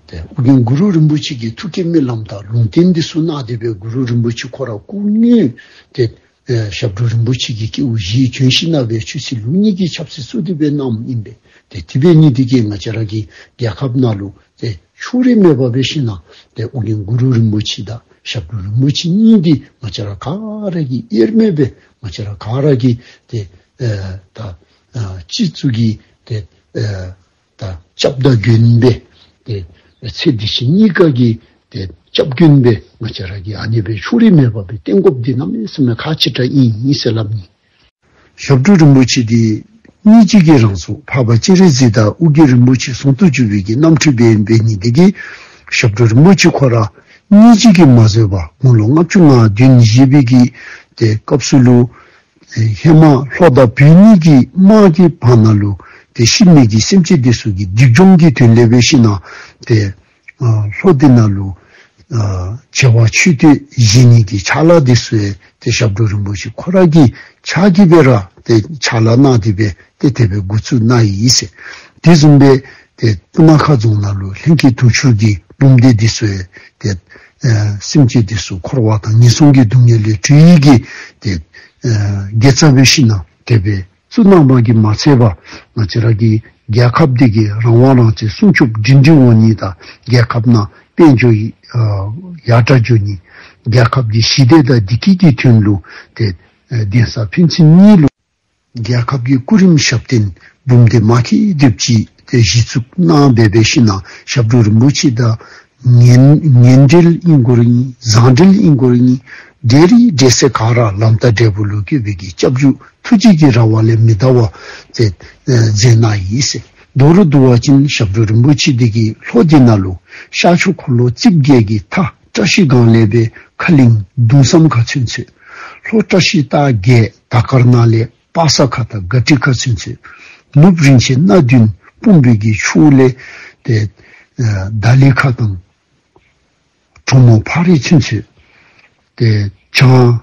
ཏེ་ཨོ་རྒྱན་གུ་རུ་རིན་པོ་ཆེ་གིས་ཐུགས་བསྐྱེད་སྨོན་ལམ་དང་ལུང་བསྟན་འདི་ཚུ་གནང་སྟེ་སྦེ་གུ་རུ་རིན་པོ་ཆེ་ཁོ་ར་སྐུ་དངོས་ཏེ་ཨེ་ཞབས་དྲུང་རིན་པོ་ཆེ་གི་སྐྱེ་བ་བཞེས་བྱོན་ཞིན་ན་སྦེ་ཆོས་སྲིད་ལུགས་གཉིས་ཀྱི་ཆབ་སྲིད་བཙུགས་ཏེ་སྦེ་གནངམ་ཨིན་པས། ཏེ་དེ་འབད་ནི་འདི་གིས་ང་བཅས་ར་གི་རྒྱལ་ཁབ་ནང་ལུ་ཏེ་ཕྱོགས་རིས་མེད་པར་འབད་ཞིན་ན་ཏེ་ཨོ་རྒྱན་གུ་རུ་རིན་པོ་ཆེ་དང་ཞབས་དྲུང་རིན་པོ་ཆེ་གཉིས་འདི་ང་བཅས་ར་ག་ར་གིས་དབྱེར་མེད་སྦེ་ང་བཅས་ར་ག་ར་གིས་ཏེ་ཨེ་ད་ཨ་སྤྱི་གཙུག་གི་ཏེ་ཨེ་ད་སྐྱབས་དང་མགོན་སྦེ་ཏེ་ཚེ་འདི་ཕྱི་གཉིས་ཀ་གི་ཏེ་སྐྱབས་མགོན་སྦེ་ང་བཅས་ར་གིས་ཨ་ནི་སྦེ་ཕྱོགས་རིས་མེད་པར་སྦེ་བསྟེན་དགོཔ་འདི་གནམ་མེད་ས་མེད་ཁག་ཆེ་དྲགས་ཨིན་ཨིན་ཟེར་སླབ་ནི། ཞབས་དྲུང་རིན་པོ་ཆེ་འདི་སྙིང་རྗེ་གི་རང་གཟུགས་འཕགས་པ་སྤྱན་རས་གཟིགས་དང་ཨོ་རྒྱན་རིན་པོ་ཆེ་ཟུང་དུ་འཇུག་པའི་གི་རྣམ་འཕྲུལ་སྦེ་འབད་ནི་འདི་གིས་ཞབས་དྲུང་རིན་པོ་ཆེ་ཁོ་ར་སྙིང་རྗེ་གིས་མ་བཟོད་པར་དགུང་ལོ་ལྔ་བཅུ་ང་བདུན་བཞེས་པའི་གི་ཏེ་སྐབས་སུ་ལུ་ཨེ་ཧེ་མ་ལྷོ་དང་བོད་གཉིས་ཀྱི་དམག་གི་བར་ན་ལུ་ཏེ་ཤི་མི་གི་སེམས་ཅན་འདི་ཚུ་གི་སྡིག་སྦྱོང་གི་དོན་ལས་འབད་ཞིན་ན་ཏེ་ཨ་ལྷོ་འདི་ནང་ལུ་ཨ་བྱེ་བ་མཆོད་རྟེན་བཞེངས་ནི་གི་ཕྱག་ལཱ་འདི་ཚུ་ཡང་ཏེ་ཞབས་དྲུང་རིན་པོ་ཆེ་ཁོ་ར་གི་ཕྱག་གིས་སྦེ་ར་ཏེ་ཕྱག་ལཱ་གནང་སྟེ་སྦེ་ཏེ་དེ་སྦེ་འགོ་བཙུགས་གནང་ཡི་ཟེར། དེ་བཟུམ་སྦེ་ཏེ་སྤུ་ན་ཁ་རྫོང་ནང་ལུ་ལྷན་སྐྱེས་དུང་ཕྱུར་གྱི་འབུམ་སྡེ་འདི་ཚུ་ཡང་ཏེ་ཨ་སེམས་ཅན་འདི་ཚུ་འཁོར་བ་དང་ངན་སོང་གི་སྡུག་བསྔལ་ལས་གྲོལ་ནི་གི་ཏེ་ཨ་དགེ་རྩ་འབད་ཞིན་ན་དེ་སྦེ་བཙུགས་གནངམ་གིས་མ་ཚད་པར་ང་བཅས་ར་གི་རྒྱལ་ཁབ་འདི་གི་རང་དབང་རང་བཙན་སྲུང་སྐྱོབ་སྒྲིང་སྒྲི་འོང་ནི་དང་རྒྱལ་ཁབ་ནང་དཔལ་འབྱོར་ཨ་ཡར་དྲག་འགྱོ་ནི་རྒྱལ་ཁབ་འདི་ཞི་བདེ་དང་བདེ་སྐྱིད་ཀྱི་དོན་ལུ་ཏེ་ཨ་གདན་ས་ཕན་ཚུན་གཉིས་ལུ་རྒྱལ་ཁབ་ཀྱི་སྐུ་རིམ་ཞབས་བརྟན་འབུམ་སྡེ་མ་སྐྱེས་དེབ་ཅིག་ཏེ་གཞི་བཙུགས་གནང་སྦེ་འབད་ཞིན་ན་ཞབས་དྲུང་རིན་པོ་ཆེ་དང་ངན་ངན་འབྲེལ་ཨིན་དགོ་རུང་ཨིན། བཟང་འབྲེལ་ཨིན་དགོ་རུང་ཨིན། འབྲེལ་རིགས་འབྲེལ་ཚད་ག་ར་ལམ་བདའ་འབྲས་བུ་ལུ་བཀོད་པའི་གི་སྐྱབས་འཇུག་ཐུགས་རྗེ་གི་ར་བ་ལས་མི་འདའ་བ་མཛད་གནང་ཡི་ཟེར། མདོར་བསྡུ་བ་ཅིན་ཞབས་དྲུང་རིན་པོ་ཆེ་འདི་གིས་ལྷོ་འདི་ནང་ལུ་ཤར་ཕྱོགས་འཁོར་ལོ་རྩིབས་བརྒྱད་ཀྱི་མཐའ་བཀྲ་ཤིས་སྒང་ལས་སྦེ་ཁ་གླིང་གདུང་བསམ་ཁ་ཚུན་ཚོད། ལྷོ་བཀྲ་ཤིས་རྟ་བརྒྱད་དར་དཀར་ནང་ལས་པ་སངས་ཁ་དང་སྒ་ཏི་ཁ་ཚུན་ཚོད། ནུབ་རིན་ཆེན་སྣ་བདུན་སྤུངས་པའི་གི་ཕྱོགས་ལས་ཏེ་ཨ་དཱ་ལི་ཁ་དང་གྲོ་མོ་ཕག་རི་ཚུན་ཚོད། ཏེ་བྱང་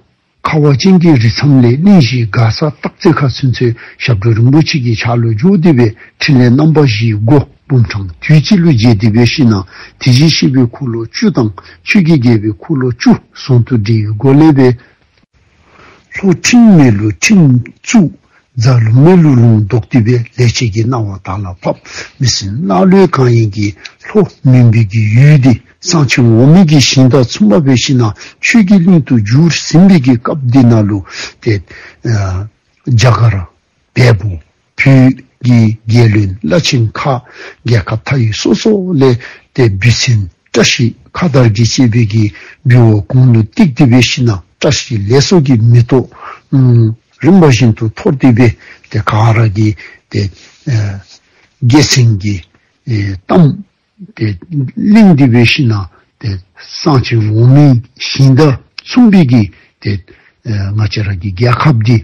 ཁ་བ་ཅན་གྱི་རི་མཚམས་ལས་གླིང་བཞི་མགར་ས་སྟག་རྩེ་ཁ་ཚུན་ཚོད་ཞབས་དྲུང་རིན་པོ་ཆེ་གི་ཕྱག་ལུ་འབྱོར་ཏེ་སྦེ་ཕྲིན་ལས་རྣམ་པ་བཞིའི་སྒོ་འབུམ་ཕྲག་དུས་གཅིག་ལུ་འཇལ་ཏེ་འབད་ཞིནམ་ལས་དེ་བཞིན་གཤེགས་པའི་འཁོར་ལོ་བཅུ་དང་ཆོས་ཀྱི་རྒྱལ་པོའི་འཁོར་ལོ་བཅུ་ཟུང་དུ་འབྲེལ་བའི་སྒོ་ལས་སྦེ། ལྷོ་ཁྲིམས་མེད་ལུ་ཁྲིམས་བཙུགས། རྫ་ལུང་མེད་ལུ་ལུང་བཟློག་སྟེ་སྦེ་ལས་བྱེད་ཀྱི་སྣང་བ་དག་ལ་ཕབ། མི་སེམས་ལྷ་ཀླུ་གང་ཡིན་གྱི་ལྷོ་མུན་པའི་གི་ཡུལ་འདི་གསང་ཆེན་འོག་མིན་གྱི་ཞིང་དང་མཚུངས་པ་འབད་ཞིནམ་ལས་ཆོས་ཀྱི་གླིང་དུ་འགྱུར་ཟིན་པའི་གི་སྐབས་འདི་ནང་ལུ་ཏེ་ཨ་རྒྱ་གར་བལ་པོ་བོད་ཀྱི་རྒྱལ་བློན་བླ་ཆེན་ཁག་རྒྱལ་ཁབ་མཐའ་དབུས་སོ་སོ་ལས་ཏེ་འབུལ་ཚན་བཀྲ་ཤིས་ཁ་དར་གྱིས་བཅས་པའི་གི་འབུལ་བ་གུང་ལུ་བཏེགས་ཏེ་འབད་ཞིནམ་ལས་བཀྲ་ཤིས་ལེགས་སོ་གི་མེ་ཏོག་ཨུམ་རིམ་པ་བཞིན་དུ་འཐོར་ཏེ་སྦེ་ཏེ་ག་ར་གིས་ཏེ་ཨེ་དགེ་མཚན་གྱི་ཨེ་གཏམ་ཏེ་གླེང་སྟེ་འབད་ཞིནམ་ལས་ཏེ་གསང་ཆེན་འོག་མིན་ཞིང་དང་མཚུངས་པའི་གི་ཏེ་ཨེ་ང་བཅས་ར་གི་རྒྱལ་ཁབ་འདི་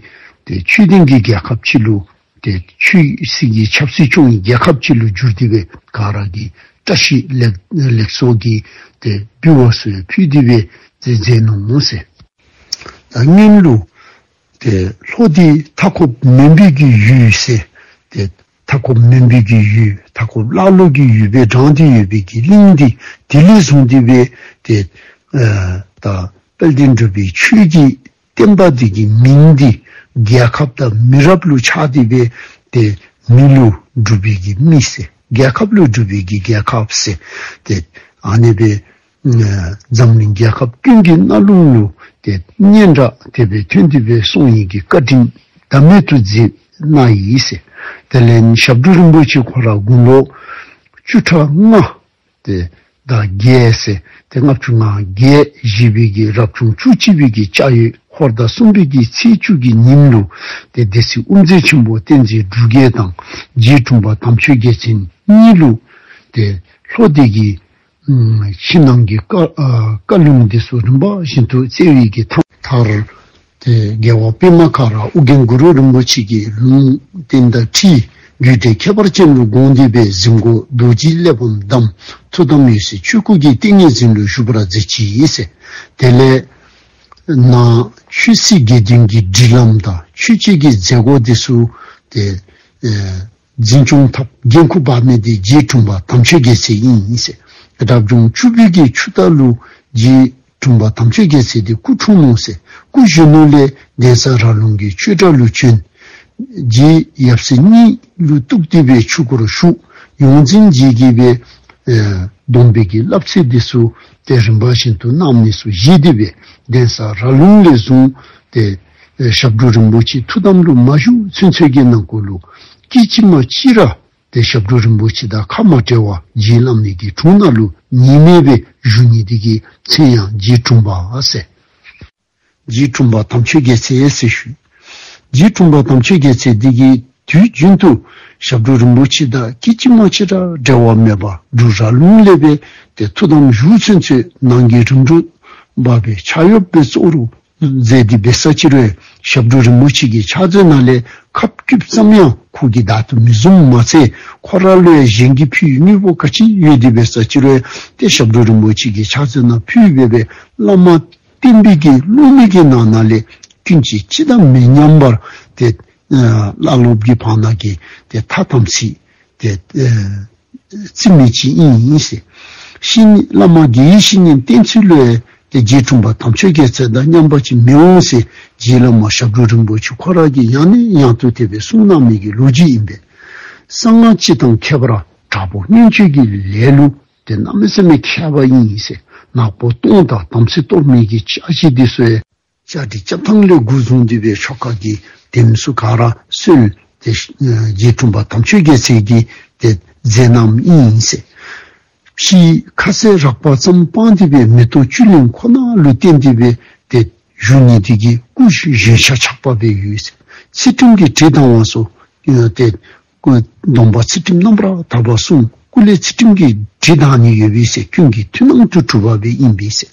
ཏེ་ཆོས་ལྡན་གྱི་རྒྱལ་ཁབ་ཅིག་ལུ་ཏེ་ཆོས་སྲིད་ཀྱི་ཆབ་སྲིད་སྐྱོང་བའི་རྒྱལ་ཁབ་ཅིག་ལུ་འགྱུར་ཏེ་སྦེ་ག་ར་གིས་བཀྲ་ཤིས་ལེགས་ལེགས་སོ་གི་ཏེ་འབུལ་བ་ཚུ་ཕུལ་ཏེ་སྦེ་ཏེ་མཛད་ནུག་ཟེར། ད་སྔོན་ལུ་ཏེ་ལྷོ་འདི་མཐའ་འཁོབ་མུན་པའི་གི་ཡུལ་ཟེར། ཏེ་མཐའ་འཁོབ་མུན་པའི་གི་ཡུལ་མཐའ་འཁོབ་ཀླ་ཀློ་གི་ཡུལ་སྦེ་བགྲངས་ཏེ་ཡོད་པའི་གི་གླིང་འདི་དེ་ལས་བཟུང་སྟེ་སྦེ་ཏེ་ཨ་ད་དཔལ་ལྡན་འབྲུག་པའི་ཆོས་ཀྱི་བསྟན་པ་འདི་གི་མིང་འདི་རྒྱལ་ཁབ་དང་མི་རབས་ལུ་ཆགས་ཏེ་སྦེ་ཏེ་མི་ལུ་འབྲུག་པའི་གི་མི་ཟེར། རྒྱལ་ཁབ་ལུ་འབྲུག་པའི་གི་རྒྱལ་ཁབ་ཟེར། ཏེ་ཨ་ནི་སྦེ་ཨ་འཛམ་གླིང་རྒྱལ་ཁབ་ཀུན་གྱི་རྣ་ལུང་ལུ་ཏེ་སྙན་གྲགས་དེ་སྦེ་ཐོན་ཏེ་སྦེ་སོང་ཡི་གི་བཀའ་དྲིན་ཟླ་མེད་དུ་མཛད་གནང་ཡི་ཟེར། དེ་ལས་ཞབས་དྲུང་རིན་པོ་ཆེ་ཁོ་ར་དགུང་ལོ་བཅུ་ཕྲག་ལྔ་ཏེ་ཟླ་བརྒྱད་ཟེར་ཏེ་ལྔ་བཅུ་ང་བརྒྱད་བཞེས་པའི་གི་རབ་བྱུང་བཅུ་གཅིག་པའི་གི་ལྕགས་ཡོས་ཧོར་ཟླ་གསུམ་པའི་གི་ཚེས་བཅུ་གི་ཉིནམ་ལུ་ཏེ་སྡེ་སྲིད་དབུ་མཛད་ཆེན་པོ་བསྟན་འཛིན་འབྲུག་རྒྱས་དང་རྗེ་དྲུང་པ་དམ་ཆོས་རྒྱལ་མཚན་གཉིས་ལུ་ཏེ་ལྷོ་འདི་གི་ཨམ་ཕྱི་ནང་གི་བཀའ་ཨ་བཀའ་ལུང་འདི་ཚུ་རིམ་པ་བཞིན་དུ་སྩལ་བའི་གི་མཐའ་མཐར་ཏེ་རྒྱལ་བ་པདྨ་ག་ར་ཨོ་རྒྱན་གུ་རུ་རིན་པོ་ཆེ་གིས་ལུང་བསྟན་དང་འཁྲིལ་རྒྱུད་གྲྭའི་ཁྱད་པར་ཅན་ལུ་དགོངས་ཏེ་སྦེ་གཟིམ་སྒོ་རྡོ་རྗེའི་གླེགས་བམ་བསྡམས། ཐུགས་དམ་འོད་གསལ་ཆོས་སྐུ་གི་ཏིང་ངེ་འཛིན་ལུ་བཞུགས་པར་མཛད་ཅི་ཟེར། དེ་ལས་ནང་ཆོས་སྲིད་དགེ་འདུན་གྱི་སྒྲིག་ལམ་དང་ཆོས་བྱེད་ཀྱི་མཛད་སྒོ་འདི་ཚུ་ཏེ་ཨེ་འཛིན་སྐྱོང་འཐབ་འགན་ཁུར་འབག་མི་འདི་རྗེ་དྲུང་པ་དམ་ཆོས་རྒྱལ་མཚན་ཨིན་ཟེར། རབ་བྱུང་བཅུ་པའི་གི་ཆུ་རྟ་ལུ་རྗེ་དྲུང་པ་དམ་ཆོས་རྒྱལ་མཚན་འདི་སྐུ་འཁྲུངས་ནུག་ཟེར། སྐུ་གཞོན་ནུ་ལས་གདན་ས་ར་ལུང་གི་ཆོས་གྲྭ་ལུ་བྱོན། རྗེ་ཡབ་སྲས་གཉིས་ལུ་གཏུགས་ཏེ་སྦེ་ཆོས་སྒོར་ཞུགས། ཡོངས་འཛིན་རྗེ་གིས་སྦེ་ཨེ་སྡོམ་པའི་གི་བསླབ་ཚིགས་འདི་ཚུ་ཏེ་རིམ་པ་བཞིན་དུ་གནང་མི་ཚུ་བཞེས་ཏེ་སྦེ་གདན་ས་ར་ལུང་ལས་བཟུང་ཏེ་ཨེ་ཞབས་དྲུང་རིན་པོ་ཆེ་ཐུགས་དམ་ལུ་མ་བཞུགས་ཚུན་ཚོད་ཀྱི་ནང་འཁོད་ལུ་སྐད་ཅིག་མ་གཅིག་ར་ཏེ་ཞབས་དྲུང་རིན་པོ་ཆེ་དང་ཁ་མ་བྲལ་བར་རྗེ་བླ་མའི་གི་དྲུང་ནང་ལུ་ཉི་མའི་སྦེ་བཞུགས་ནི་འདི་གིས་མཚན་ཡང་རྗེ་དྲུང་པ་ཟེར། རྗེ་དྲུང་པ་དམ་ཆོས་རྒྱལ་མཚན་ཟེར་ཞུ། རྗེ་དྲུང་པ་དམ་ཆོས་རྒྱལ་མཚན་འདི་གིས་དུས་རྒྱུན་དུ་ཞབས་དྲུང་རིན་པོ་ཆེ་དང་སྐད་ཅིག་མ་གཅིག་ར་འབྲལ་བ་མེད་པར་འབྲུག་ར་ལུང་ལས་སྦེ་ཏེ་ཐུགས་དམ་བཞུགས་ཚུན་ཚོད་ནང་གི་རིམ་གྲོ་འབག་སྦེ་ཕྱག་གཡོགཔ་སྦེ་གཙོ་བོར་མཛད་དེ་འབད་ས་ཅིག་རུང་ཞབས་དྲུང་རིན་པོ་ཆེ་གི་ཕྱག་མཛོད་ནང་ལས་ཁབ་སྐུདཔ་ཙམ་ཡང་ཁོ་གིས་བདའ་སྟེ་མི་བཟུང་མ་ཚད་ཁོ་ར་ལུ་ཡང་གཞན་གྱིས་ཕུལ་བའི་དངོས་པོ་ག་ཅི་ཡོད་དེ་འབད་ས་ཅིག་རུང་ཏེ་ཞབས་དྲུང་རིན་པོ་ཆེ་གི་ཕྱག་མཛོད་ནང་ཕུལ་སྦེ་སྦེ་བླ་མ་བསྟེན་པའི་གི་སློབ་མའི་གི་ནང་ན་ལས་ཀུན་གྱིས་ཅི་དང་མི་མཉམ་པར་ཏེ་ཨ་བླ་སློབ་ཀྱི་བར་ན་གི་ཏེ་ཐ་དམ་ཚིག་ཏེ་ཨ་རྩིས་མེད་ཅིག་ཨིན་ཟེར། བཤེས་གཉེན་བླ་མ་དགེ་བའི་བཤེས་གཉེན་བསྟེན་ཚུལ་ལུ་ཡང་ཏེ་རྗེ་དྲུང་པ་དམ་ཆོས་རྒྱལ་མཚན་དང་མཉམ་པ་ཅིག་མི་འོང་ཟེར་རྗེ་བླ་མ་ཞབས་དྲུང་རིན་པོ་ཆེ་ཁོ་ར་གིས་ཡང་ནས་ཡང་དུ་དེ་སྦེ་གསུངས་གནང་མི་གི་ལོ་རྒྱུས་ཨིན་པས། གསང་སྔགས་སྤྱི་དང་ཁྱད་པར་དྲག་པོ་མངོན་སྤྱོད་ཀྱི་ལས་ལུ་ཏེ་གནམ་མེད་ས་མེད་མཁས་པ་ཨིན་ཟེར། ནག་པོ་སྟོང་དང་དམ་ཚིག་གཏོར་མི་གི་ཅ་ཆས་འདི་ཚུ་ཡང་བཅའ་སྒྲིག་རྐྱབ་ཐངས་ལས་འགོ་བཟུང་སྟེ་སྦེ་ཆོ་ག་གི་དེམ་ཚུ་ག་ར་སྲོལ་ཏེ་ཨ་རྗེ་དྲུང་པ་དམ་ཆོས་རྒྱལ་མཚན་གྱིས་ཏེ་མཛད་གནངམ་ཨིན་ཟེར། ཕྱིའི་ཁ་ཟས་རགས་པ་ཙམ་སྤངས་ཏེ་སྦེ་མེ་ཏོག་བཅུད་ལེན་ཁོ་ན་ལུ་བརྟེན་ཏེ་སྦེ་ཏེ་ བཞུགས་ནི་དེ་གིས་སྐུ་བཞེངས་ཤ་ཆག་པ་སྦེ་ཡོད་ཟེར། ཚུལ་ཁྲིམས་ཀྱི་གྲི་གདང་བ་སོགས་ཨ་ཏེ་སྐུ་སྡོམ་པ་ཚུལ་ཁྲིམས་རྣམ་པར་དག་པ་བསྲུང་། སྐུ་ལས་ཚུལ་ཁྲིམས་ཀྱི་གྲི་གདང་ནི་ཡོད་པས་ཟེར། ཀུན་གྱི་མཐུན་སྣང་དུ་གྲུབ་པ་སྦེ་ཨིན་པས་ཟེར།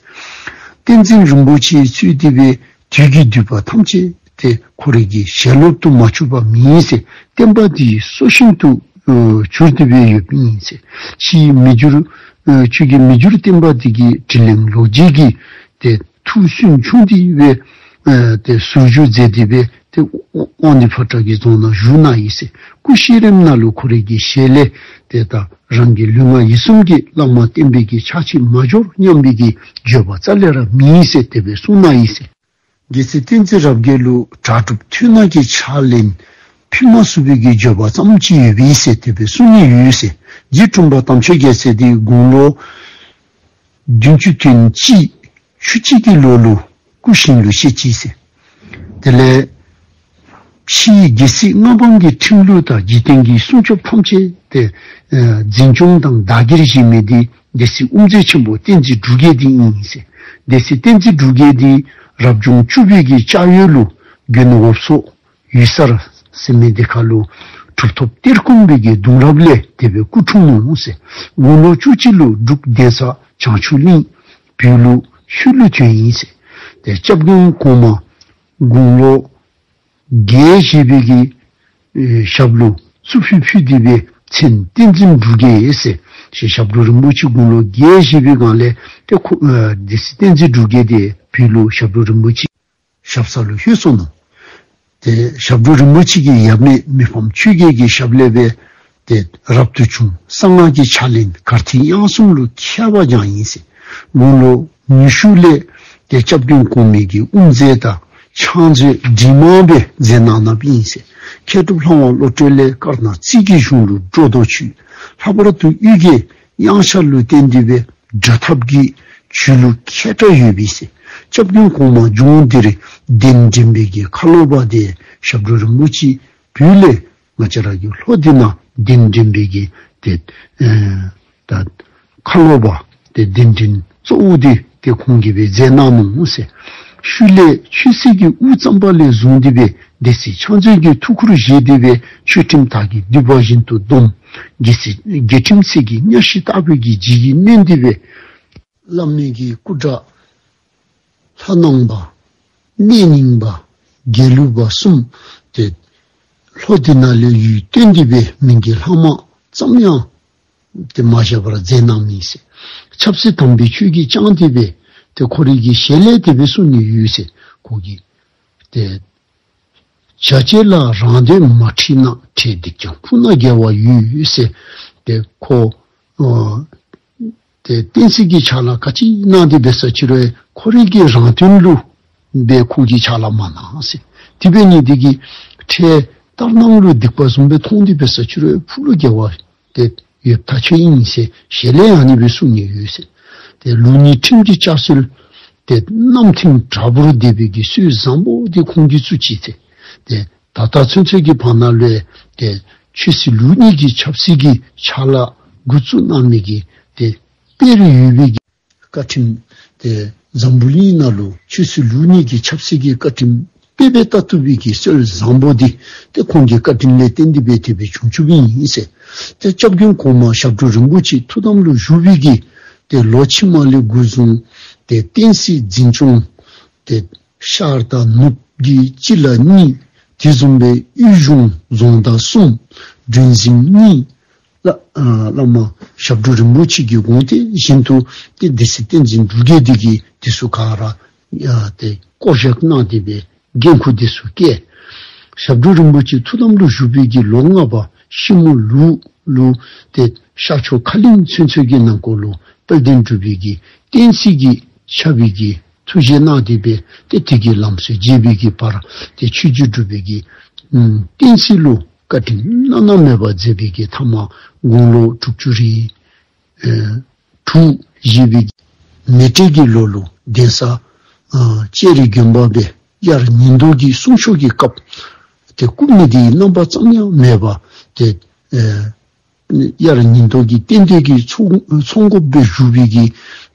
བསྟན་འཛིན་རིན་པོ་ཆེ་ཚུ་དེ་སྦེ་དུས་ཀྱི་སྡུད་པ་ཐམས་ཅད་ཏེ་ཁོ་རའི་གི་ཞལ་སློབ་ཏུ་མ་གྱུར་པ་མེད་ཟེར། བསྟན་པ་དེའི་སྲོག་ཤིང་དུ་ཨ་གྱུར་ཏེ་སྦེ་ཡོདཔ་ཨིན་ཟེར། ཕྱིའི་མི་འགྱུར་ཨ་ཆོས་ཀྱི་མི་འགྱུར་བསྟན་པ་དེ་གི་དྲིན་ལན་ལོག་འཇལ་གྱི་ཏེ་ཐུགས་སུན་ཕྱུང་སྟེ་སྦེ་ཨ་ཏེ་ཟུར་བཞུགས་མཛད་དེ་སྦེ་ཏེ་དབང་འདུས་ཕོ་བྲང་གི་རྫོང་ནང་བཞུགས་གནང་ཡི་ཟེར། སྐུ་གཤེགས་རནམ་ན་ལུ་ཁོ་རའི་གི་ཞལ་ལས་ཏེ་ད་རང་གི་ལུས་ངག་ཡིད་གསུམ་གྱིས་བླ་མ་བསྟན་པའི་གི་ཕྱག་ཕྱིད་མ་འབྱོར་སྙམ་པའི་གི་བརྗོད་པ་རྩ་ལས་ར་མེད་ཟེར་དེ་སྦེ་གསུངས་གནང་ཡི་ཟེར། རྒྱལ་སྲས་བསྟན་འཛིན་རབ་རྒྱས་ལུ་གྲགས་གྲུབ་ཐུན་སྣང་གི་ཕྱག་ལེན་ཕུལ་མ་ཚུགས་པའི་གི་བརྗོད་པ་ཙམ་ཅིག་ཡོད་པས་ཟེར་དེ་སྦེ་གསུང་ནི་ཡོད་ཟེར། རྗེ་དྲུང་པ་དམ་ཆོས་རྒྱལ་མཚན་དེ་དགུང་ལོ་བདུན་ཅུ་དོན་གཅིག་ཆུ་བྱི་གི་ལོ་ལུ་སྐུ་གཤེགས་ལུ་བཤད་ཅི་ཟེར། དེ་ལས་ཕྱིའི་རྒྱལ་སྲིད་མངའ་འབངས་ཀྱི་ཁྲིམས་ལུགས་དང་འཇིག་རྟེན་གྱི་སྲུང་སྐྱོབ་ཐམས་ཅད་དེ་ཨ་འཛིན་སྐྱོང་དང་བདག་གིར་བཞེས་མི་དེ་སྡེ་སྲིད་དབུ་མཛད་ཆེན་པོ་བསྟན་འཛིན་འབྲུག་རྒྱལ་དེ་ཨིན་ཟེར། སྡེ་སྲིད་བསྟན་འཛིན་འབྲུག་རྒྱལ་དེ་རབ་བྱུང་བཅུ་པའི་གི་ལྕགས་ཡོས་ལུ་དགོན་འོབས་མཚོ་ཡུལ་གསར་ཟེར་མི་དེ་ཁར་ལུ་གྲུབ་ཐོབ་གཏེར་ཁུང་པའི་གི་གདུང་རབས་ལས་དེ་སྦེ་སྐུ་འཁྲུངས་ནུག་ཟེར། དགུང་ལོ་བཅུ་གཅིག་ལུ་འབྲུག་གདན་ས་བྱང་ཆུབ་གླིང་བོད་ལུ་ཤུལ་ལུ་ཐོན་ཡི་ཟེར། ཏེ་སྐྱབས་མགོན་གོང་མ་དགུང་ལོ་བརྒྱད་བཞེས་པའི་གི་ཨེ་ཞབས་ལུ་གཙུག་ཕུད་ཕུལ་ཏེ་སྦེ་མཚན་བསྟན་འཛིན་འབྲུག་རྒྱལ་ཟེར། ཞེས་ཞབས་དྲུང་རིན་པོ་ཆེ་དགུང་ལོ་བརྒྱད་བཞེས་པའི་སྒང་ལས་ཏེ་ཁོ་ཨེ་སྡེ་སྲིད་བསྟན་འཛིན་འབྲུག་རྒྱལ་དེ་བོད་ལུ་ཞབས་དྲུང་རིན་པོ་ཆེ་ཞབས་ས་ལུ་ལྷོད་སོ་ནུག། ཏེ་ཞབས་དྲུང་རིན་པོ་ཆེ་གི་ཡབ་མེས་མི་ཕམ་ཆོས་རྒྱལ་གྱི་ཞབས་ལས་སྦེ་ཏེ་རབ་ཏུ་བྱུང་གསང་སྔགས་ཀྱི་ཕྱག་ལེན་གར་ཐིག་དབྱངས་གསུམ་ལུ་མཁས་པ་ཀྱང་ཨིན་ཟེར། དགུང་ལོ་ཉི་ཤུ་ལས་ཏེ་སྐྱབས་མགོན་གོང་མའི་གི་དབུ་མཛད་དང་ཕྱག་མཛོད་འབྲི་མང་སྦེ་མཛད་གནང་གནངམ་ཨིན་ཟེར། མཁས་གྲུབ་ལྷ་དབང་བློ་གྲོས་ལས་དཀར་ནག་རྩིས་ཀྱི་གཞུང་ལུ་སྒྲོ་འདོགས་ཆོད། ལྷག་པར་དུ་གཡུལ་རྒྱལ་དབྱངས་འཆར་ལུ་བརྟེན་ཏེ་སྦེ་སྒྲ་ཐབས་ཀྱི་ཇུས་ལུ་མཁས་དྲགས་ཡོད་པས་ཟེར། སྐྱབས་མགོན་གོང་མ་ལྗོངས་འདིར་གདན་འདྲེན་པའི་གི་ཁ་ལོ་པ་དེ་ཞབས་དྲུང་རིན་པོ་ཆེ་བོད་ལས་ང་བཅས་ར་གི་ལྷོ་འདི་ནང་གདན་འདྲེན་པའི་གི་ཏེ་ཨེ་ད་ཁ་ལོ་པ་ཏེ་གདན་འདྲེན་གཙོ་བོ་དེ་ཏེ་ཁོང་གིས་སྦེ་མཛད་གནང་ནུག་ཟེར། ཤུལ་ལས་ཆོས་སྲིད་ཀྱི་དབུ་བརྩམས་པ་ལས་བཟུང་སྟེ་སྦེ་སྡེ་སྲིད་ཕྱག་མཛོད་ཀྱི་ཐུགས་ཁུར་བཞེས་ཏེ་སྦེ་ཆོས་ཁྲིམས་དག་གིས་སྡུད་པ་བཞིན་དུ་སྡོམ། རྒྱལ་སྲིད་རྒྱལ་ཁྲིམས་ཚིག་གི་གཉའ་ཤིང་ལྟ་བུའི་གི་ལྗིད་ཀྱིས་མནན་ཏེ་སྦེ་བླ་མའི་གི་སྐུ་དགྲ་ལྷ་ནང་པ་གནས་རྙིང་པ་དགེ་ལུགས་པ་གསུམ་ཏེ་ལྷོ་འདི་ནང་ལས་ཡུལ་བཏོན་ཏེ་སྦེ་མིང་གི་ལྷག་མ་ཙམ་ཡང་ཏེ་མ་བཞག་པར་མཛད་གནང་མི་ཟེར། ཆབ་སྲིད་དམ་པའི་ཆོས་ཀྱིས་བསྐྱངས་ཏེ་སྦེ་ཏེ་ཁོ་རའི་གི་ཞལ་ལས་དེ་སྦེ་གསུང་ནི་ཡོད་ཟེར། ཁོ་གིས་ཏེ་བྱ་བྱེད་ལ་རང་དོན་མ་འཁྲི་ན། འཕྲལ་སྡིག་ཀྱང་ཕུག་ན་དགེ་བ་ཡོད་ཟེར། ཏེ་ཁོ་ཨ་ཏེ་བསྟན་སྲིད་ཀྱི་ཕྱག་ལཱ་ག་ཅི་གནང་སྟེ་འབད་ས་ཅི་རུང་ཁོ་རའི་གི་རང་དོན་ལུ་སྦེ་ཁོ་གིས་ཕྱག་ལཱ་མ་གནང་ཟེར། དེ་འབད་ནི་དེ་གིས་འཕྲལ་ལྟར་སྣང་ལུ་སྡིག་པ་བཟུམ་སྦེ་མཐོང་སྟེ་འབད་ས་ཅི་རུང་ཕུགས་ལུ་དགེ་བ་ཏེ་ཡོདཔ་ཐག་ཆོད་ཨིན་ཟེར་ཞལ་ལས་ཡང་ཨ་ནི་སྦེ་གསུང་ནི་ཡོད་ཟེར། ཏེ་ལུགས་གཉིས་ཁྲིམས་ཀྱི་བཅའ་སྲོལ་ཏེ་གནམ་ཐིམ་དྲག་པོར་སྡོད་པའི་གི་སྲོལ་བཟང་པོ་དེ་ཁོང་གིས་བཙུགས་ཅི་ཟེར། ཏེ་ད་ལྟ་ཚུན་ཚོད་ཀྱི་བར་ན་ལུ་ཏེ་ཆོས་སྲིད་ལུགས་གཉིས་ཀྱི་ཆབ་སྲིད་ཀྱི་ཕྱག་ལཱ་འགོ་བཙུགས་གནང་མི་གི་ཏེ་དཔེར་ཡོད་པའི་གི་བཀའ་ཁྲིམས་ཏེ་འཛམ་བུ་གླིང་ནང་ལུ་ཆོས་སྲིད་ལུགས་གཉིས་ཀྱི་ཆབ་སྲིད་ཀྱི་བཀའ་ཁྲིམས་དཔེ་སྦེ་བལྟ་བཏུབ་པའི་གི་སྲོལ་བཟང་པོ་འདི་ཏེ་ཁོང་གི་བཀའ་དྲིན་ལས་བརྟེན་ཏེ་སྦེ་དེ་སྦེ་བྱུང་བྱུངམ་ཨིན་ཟེར། ཏེ་སྐྱབས་མགོན་གོང་མ་ཞབས་དྲུང་རིན་པོ་ཆེ་ཐུགས་དམ་ལུ་བཞུགས་པའི་གི་ཏེ་ལོ་ཕྱི་མ་ལས་འགོ་བཟུང་ཏེ་བསྟན་སྲིད་འཛིན་སྐྱོང་ཏེ་ཤར་དང་ནུབ་ཀྱི་སྤྱི་བླ་གཉིས། དེ་བཟུམ་སྦེ་དབུས་གཞུང་རྫོང་བདག་གསུམ། མགྲོན་གཟིམ་གཉིས། བླ་ཨ་བླ་མ་ཞབས་དྲུང་རིན་པོ་ཆེ་གི་དགོངས་དེ་བཞིན་དུ་ཏེ་སྡེ་སྲིད་བསྟན་འཛིན་འབྲུག་རྒྱལ་དེ་གིས་དེ་ཚུ་ག་ར་ཡ་ཏེ་བསྐོ་བཞག་གནང་སྟེ་སྦེ་འགན་ཁུར་དེ་ཚུ་བཀལ། ཞབས་དྲུང་རིན་པོ་ཆེ་ཐུགས་དམ་ལུ་བཞུགས་པའི་གི་ལོ་ལྔ་པ་ཤིང་མོ་ལུག་ལུ་ཏེ་ཤར་ཕྱོགས་ཁ་གླིང་ཚུན་ཚོད་ཀྱི་ནང་འཁོད་ལུ་དཔལ་ལྡན་འབྲུག་པའི་གི་བསྟན་སྲིད་ཀྱི་ཆབ་པའི་གི་ཐུགས་བཞེད་གནང་སྟེ་སྦེ་ཏེ་དེ་གི་ལམ་སྲོལ་འབྱེད་པའི་གི་བར་ཏེ་ཆོས་རྗེ་འབྲུག་པའི་གི་ཨམ་བསྟན་སྲིད་ལུ་བཀའ་དྲིན་བླ་ན་མེད་པ་མཛད་པའི་གི་ཐ་མ་དགུང་ལོ་དྲུག་ཅུ་རེ་ཨེ་དྲུག་བཞེས་པའི་མེ་སྤྲེལ་གྱི་ལོ་ལུ་གདན་ས་ཨ་ལྕགས་རི་དགོན་པ་སྦེ་དབྱར་ཉིན་ལྡོག་གི་གསུང་ཆོག་གི་སྐབས་ཏེ་སྐུ་མི་དེའི་རྣམ་པ་ཙམ་ཡང་མེད་པར་ཏེ་ཨེ་དབྱར་ཉིན་ལྡོག་གི་རྟེན་འབྲེལ་གྱི་ཚོགས་ཚོགས་འགོ་སྦེ་བཞུགས་པའི་གི་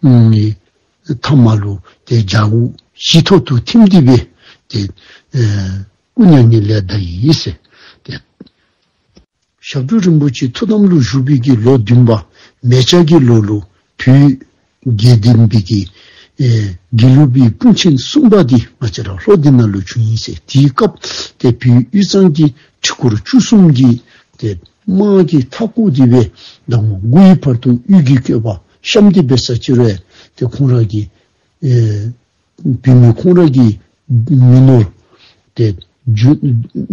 ཨམ་ཐ་མ་ལུ་ཏེ་རྒྱལ་པོ་ གཞི་ཐོག་ཏུ་ཐིམ་སྟེ་སྦེ་ཏེ་ཨེ་སྐུ་མྱ་ངན་ལས་འདའ་ཡི་ཟེར། ཏེ་ཞབས་དྲུང་རིན་པོ་ཆེ་ཐུགས་དམ་ལུ་བཞུགས་པའི་གི་ལོ་བདུན་པ་མེ་བྱ་གི་ལོ་ལུ་བོད་དགེ་ལྡན་པའི་གི་ཨེ་དགེ་ལུགས་པའི་དཔུང་ཆེན་གསུམ་པ་འདི་ང་བཅས་ར་ལྷོ་འདི་ནང་ལུ་བྱུང་ཡི་ཟེར། དེའི་སྐབས་ཏེ་བོད་དབུས་གཙང་གི་ཁྲི་སྐོར་བཅུ་གསུམ་གྱི་ཏེ་དམག་གིས་མཐའ་བསྐོར་ཏེ་སྦེ་ཟླ་ངོ་དགུའི་བར་དུ་གཡུལ་གྱི་བཀོད་པ་བཤམས་ཏེ་འབད་ས་ཅིག་རུང་ཏེ་ཁོང་ར་གི་ཨེ་བོད་མི་ཁོང་ར་གི་མི་ནོར་ཏེ་རྒྱུ་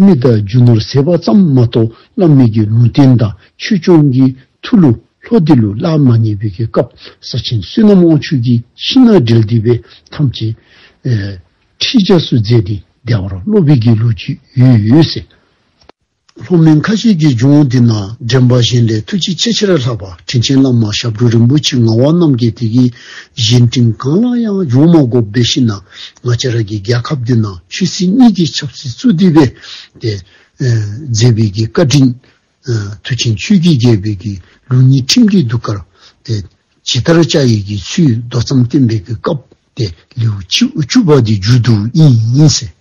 མི་དང་རྒྱུ་ནོར་ཟད་པ་ཙམ་མ་གཏོགས་བླ་མའི་གི་ལུང་བསྟན་དང་ཆོས་སྐྱོང་གི་མཐུ་ལུ་ལྷོ་འདི་ལུ་བརླག་མ་ཉན་པའི་གི་སྐབས་ས་ཆེན་བསོད་ནམས་དབང་ཕྱུག་གིས་ཤིང་ནགས་འབྲེལ་ཏེ་སྦེ་ཐམས་ཅད་ཨེ་ཁྲིད་བྱ་སུ་མཛད་དེ་བདེ་བར་ལོག་པའི་གི་ལོ་རྒྱུས་ཡོད་ཡོད་ཟེར། ལྷོ་མོན་ཁ་བཞི་གི་ལྗོངས་འདི་ནང་འདྲེན་པ་གཞན་ལས་ཐུགས་རྗེ་ཆེས་ཆེར་ལྷག་པ་དྲིན་ཅན་བླ་མ་ཞབས་དྲུང་རིན་པོ་ཆེ་ངག་དབང་རྣམ་རྒྱལ་དེ་གིས་གཞན་དྲིན་གང་ལ་ཡང་འཇོག་མ་དགོ་པའི་ཤུལ་ན་ང་བཅས་ར་གི་རྒྱལ་ཁབ་འདི་ནང་ཆོས་སྲིད་གཉིས་ཀྱི་ཆབ་སྲིད་བཙུགས་ཏེ་སྦེ་ཏེ་ཨེ་མཛད་པའི་གི་བཀའ་དྲིན་ཨེ་མཐུ་ཆེན་ཆོས་ཀྱི་རྒྱལ་པོའི་གི་ལུགས་གཉིས་ཁྲིམས་ཀྱི་གདུགས་དཀར་ཏེ་ཇི་ལྟར་བཅའ་ཡི་གི་ཚུལ་མདོ་ཙམ་བསྟན་པའི་གི་སྐབས་ཏེ་ལེའུ་བཅུ་བཅུ་པ་འདི་མཇུག་བསྡུཝ་ཨིན་ཟེར།